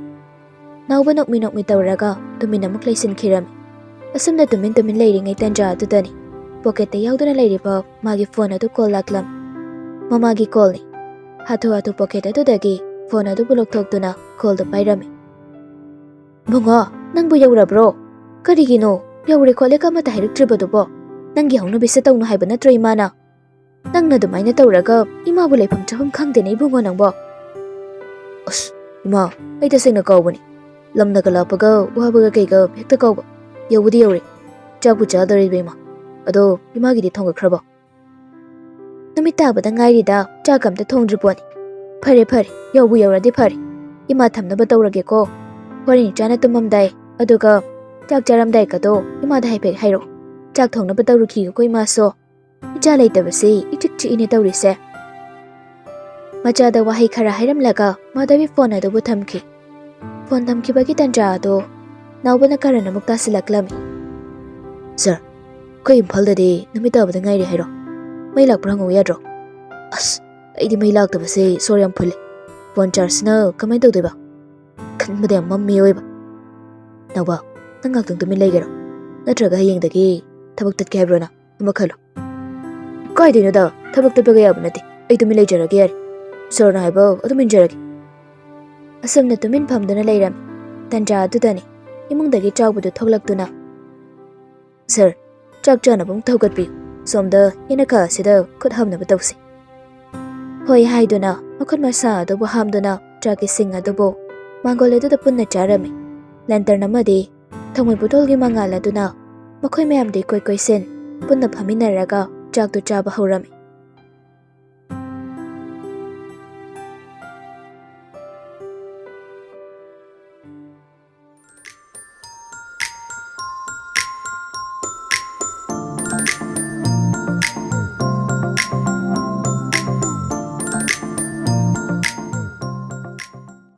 ꯅꯥꯎꯕ ꯅꯣꯛꯃꯤ ꯅꯣꯛꯃꯤ ꯇꯧꯔꯒ ꯇꯨꯃꯤꯟ ꯑꯃꯨꯛ ꯂꯩꯁꯤꯟꯈꯤꯔꯝꯃꯤ꯫ ꯑꯁꯨꯝꯅ ꯇꯨꯃꯤꯟ ꯇꯨꯃꯤꯟ ꯂꯩꯔꯤꯉꯩ ꯇꯟꯖꯥ ꯑꯗꯨꯗꯅꯤ ꯄꯣꯀꯦꯠꯇ ꯌꯥꯎꯗꯨꯅ ꯂꯩꯔꯤꯕ ꯃꯥꯒꯤ ꯐꯣꯟ ꯑꯗꯨ ꯀꯣꯜ ꯂꯥꯛꯂꯝꯃꯤ꯫ ꯃꯃꯥꯒꯤ ꯀꯣꯜꯅꯤ꯫ ꯍꯥꯊꯨ ꯍꯥꯊꯨ ꯄꯣꯀꯦꯠ ꯑꯗꯨꯗꯒꯤ ꯐꯣꯟ ꯑꯗꯨꯕꯨ ꯂꯧꯊꯣꯛꯇꯨꯅ ꯀꯣꯜꯗꯨ ꯄꯥꯏꯔꯝꯃꯤ꯫ "ꯕꯨꯡꯉꯣ, ꯅꯪꯕꯨ ꯌꯧꯔꯕ꯭ꯔꯣ? ꯀꯔꯤꯒꯤꯅꯣ? ꯌꯧꯔꯦ ꯈꯣꯠꯂꯦꯒ ꯑꯃꯠꯇ ꯍꯥꯏꯔꯛꯇ꯭ꯔꯤꯕꯗꯨꯕꯣ? ꯅꯪꯒꯤ ꯍꯧꯅꯕꯤꯁꯦ ꯇꯧꯅꯨ ꯍꯥꯏꯕ ꯅꯠꯇ꯭ꯔꯣ ꯏꯃꯥꯅ? ꯅꯪꯅ ꯑꯗꯨꯃꯥꯏꯅ ꯇꯧꯔꯒ ꯏꯃꯥꯕꯨ ꯂꯩꯐꯝ ꯆꯥꯐꯝ ꯈꯪꯗꯦꯅꯦ ꯏꯕꯨꯡꯉꯣ ꯅꯪꯕꯣ꯫" "ꯑꯁ, ꯏꯃꯥ, ꯑꯩ ꯇꯁꯦꯡꯅ ꯀꯥꯎꯕꯅꯤ꯫ ꯂꯝꯅꯒ ꯂꯥꯞꯄꯒ ꯋꯥꯕꯒ ꯀꯩꯒ ꯍꯦꯛꯇ ꯀꯥꯎꯕ꯫ ꯌꯧꯕꯗꯤ ꯌꯧꯔꯦ꯫ ꯆꯥꯛꯄꯨ ꯆꯥꯗꯧꯔꯤꯕ ꯏꯃꯥ꯫ ꯑꯗꯣ ꯏꯃꯥꯒꯤꯗꯤ ꯊꯣꯡꯒꯠꯈ꯭ꯔꯕꯣ?" "ꯅꯨꯃꯤꯠ ꯇꯥꯕꯗ ꯉꯥꯏꯔꯤꯗ, ꯆꯥꯛ ꯑꯝꯇ ꯊꯣꯡꯗ꯭ꯔꯤ ꯄꯣꯠꯅꯤ꯫ ꯐꯔꯦ ꯐꯔꯦ, ꯌꯧꯕꯨ ꯌꯧꯔꯗꯤ ꯐꯔꯦ꯫ ꯏꯃꯥ ꯊꯝꯅꯕ ꯇꯧꯔꯒꯦꯀꯣ꯫ ꯍꯣꯔꯦꯟ ꯏꯆꯥꯅ ꯇꯨꯝꯃꯝꯗꯥꯏ, ꯑꯗꯨꯒ ꯆꯥꯛ ꯆꯥꯔꯝꯗꯥꯏꯒꯗꯣ ꯏꯃꯥꯗ ꯍꯥꯏꯐꯦꯠ ꯍꯥꯏꯔꯛꯑꯣ꯫ ꯆꯥꯛ ꯊꯣꯡꯅꯕ ꯇꯧꯔꯨꯈꯤꯒꯦꯀꯣ ꯏꯃꯥꯁꯨ꯫ ꯏꯆꯥ ꯂꯩꯇꯕꯁꯤ ꯏꯆꯤꯛ ꯆꯤꯛꯏꯅꯦ ꯇꯧꯔꯤꯁꯦ꯫" ꯃꯆꯥꯗ ꯋꯥꯍꯩ ꯈꯔ ꯍꯥꯏꯔꯝꯂꯒ ꯃꯥꯙꯕꯤ ꯐꯣꯟ ꯑꯗꯨꯕꯨ ꯊꯝꯈꯤ꯫ ꯐꯣꯟ ꯊꯝꯈꯤꯕꯒꯤ ꯇꯟꯖꯥ ꯑꯗꯣ ꯅꯥꯎꯕꯅ ꯀꯔꯟ ꯑꯃꯨꯛ ꯇꯥꯁꯤꯜꯂꯛꯂꯝꯃꯤ꯫ "ꯁꯥꯔ, ꯑꯩꯈꯣꯏ ꯏꯝꯐꯥꯜꯗꯗꯤ ꯅꯨꯃꯤꯠ ꯇꯥꯕꯗ ꯉꯥꯏꯔꯤ ꯍꯥꯏꯔꯣ? ꯃꯩ ꯂꯥꯛꯄ꯭ꯔꯥ ꯍꯪꯉꯧ ꯌꯥꯗ꯭ꯔꯣ?" "ꯑꯁ, ꯑꯩꯗꯤ ꯃꯩ ꯂꯥꯛꯇꯕꯁꯦ ꯁꯣꯔ ꯌꯥꯝ ꯐꯨꯜꯂꯦ꯫ ꯐꯣꯟ ꯆꯥꯔꯖꯅ ꯀꯃꯥꯏꯅ ꯇꯧꯗꯣꯏꯕ? ꯈꯟꯕꯗ ꯌꯥꯝ ꯃꯝꯃꯤ ꯑꯣꯏꯕ꯫" "ꯅꯥꯎꯕ, ꯅꯪ ꯉꯥꯛꯇꯪ ꯇꯨꯃꯤꯟ ꯂꯩꯒꯦꯔꯣ? ꯅꯠꯇ꯭ꯔꯒ ꯍꯌꯦꯡꯗꯒꯤ ꯊꯕꯛ ꯇꯠꯀꯦ ꯍꯥꯏꯕ꯭ꯔꯣ ꯅꯪ? ꯑꯃ ꯈꯜꯂꯣ꯫" "ꯀꯥꯏꯗꯩꯅꯣꯗ? ꯊꯕꯛ ꯇꯠꯄꯒ ꯌꯥꯕ ꯅꯠꯇꯦ꯫ ꯑꯩ ꯇꯨꯃꯤꯟ ꯂꯩꯖꯔꯒꯦ ꯌꯥꯔꯦ꯫ ꯁꯥꯔꯅ ꯍꯥꯏꯕ ꯑꯗꯨꯝ ꯏꯟꯖꯔꯒꯦ꯫" ꯑꯁꯨꯝꯅ ꯇꯨꯃꯤꯟ ꯐꯝꯗꯨꯅ ꯂꯩꯔꯝꯃꯤ꯫ ꯇꯟꯖꯥ ꯑꯗꯨꯗꯅꯤ ꯏꯃꯨꯡꯗꯒꯤ ꯆꯥꯎꯕꯗꯨ ꯊꯣꯛꯂꯛꯇꯨꯅ, "ꯁꯥꯔ, ꯆꯥꯛ ꯆꯥꯅꯕ ꯑꯃꯨꯛꯇ ꯍꯧꯒꯠꯄꯤꯌꯨ꯫ ꯁꯣꯝꯗ ꯍꯦꯟꯅ ꯈꯥ ꯑꯁꯤꯗ ꯈꯨꯠ ꯍꯥꯝꯅꯕ ꯇꯧꯁꯤ꯫" ꯍꯣꯏ ꯍꯥꯏꯗꯨꯅ ꯃꯈꯨꯠ ꯃꯁꯥ ꯑꯗꯨꯕꯨ ꯍꯥꯝꯗꯨꯅ ꯆꯥꯛꯀꯤ ꯁꯤꯡ ꯑꯗꯨꯕꯨ ꯃꯥꯡꯒꯣꯜ ꯑꯗꯨꯗ ꯄꯨꯟꯅ ꯆꯥꯔꯝꯃꯤ꯫ ꯂꯦꯟꯇꯔꯟ ꯑꯃꯗꯤ ꯊꯥꯎꯃꯩ ꯕꯣꯇꯜꯒꯤ ꯃꯉꯥꯜ ꯑꯗꯨꯅ ꯃꯈꯣꯏ ꯃꯌꯥꯝꯗ ꯏꯀꯣꯏ ꯀꯣꯏꯁꯤꯟ ꯄꯨꯟꯅ ꯐꯝꯃꯤꯟꯅꯔꯒ ꯆꯥꯛꯇꯨ ꯆꯥꯕ ꯍꯧꯔꯝꯃꯤ꯫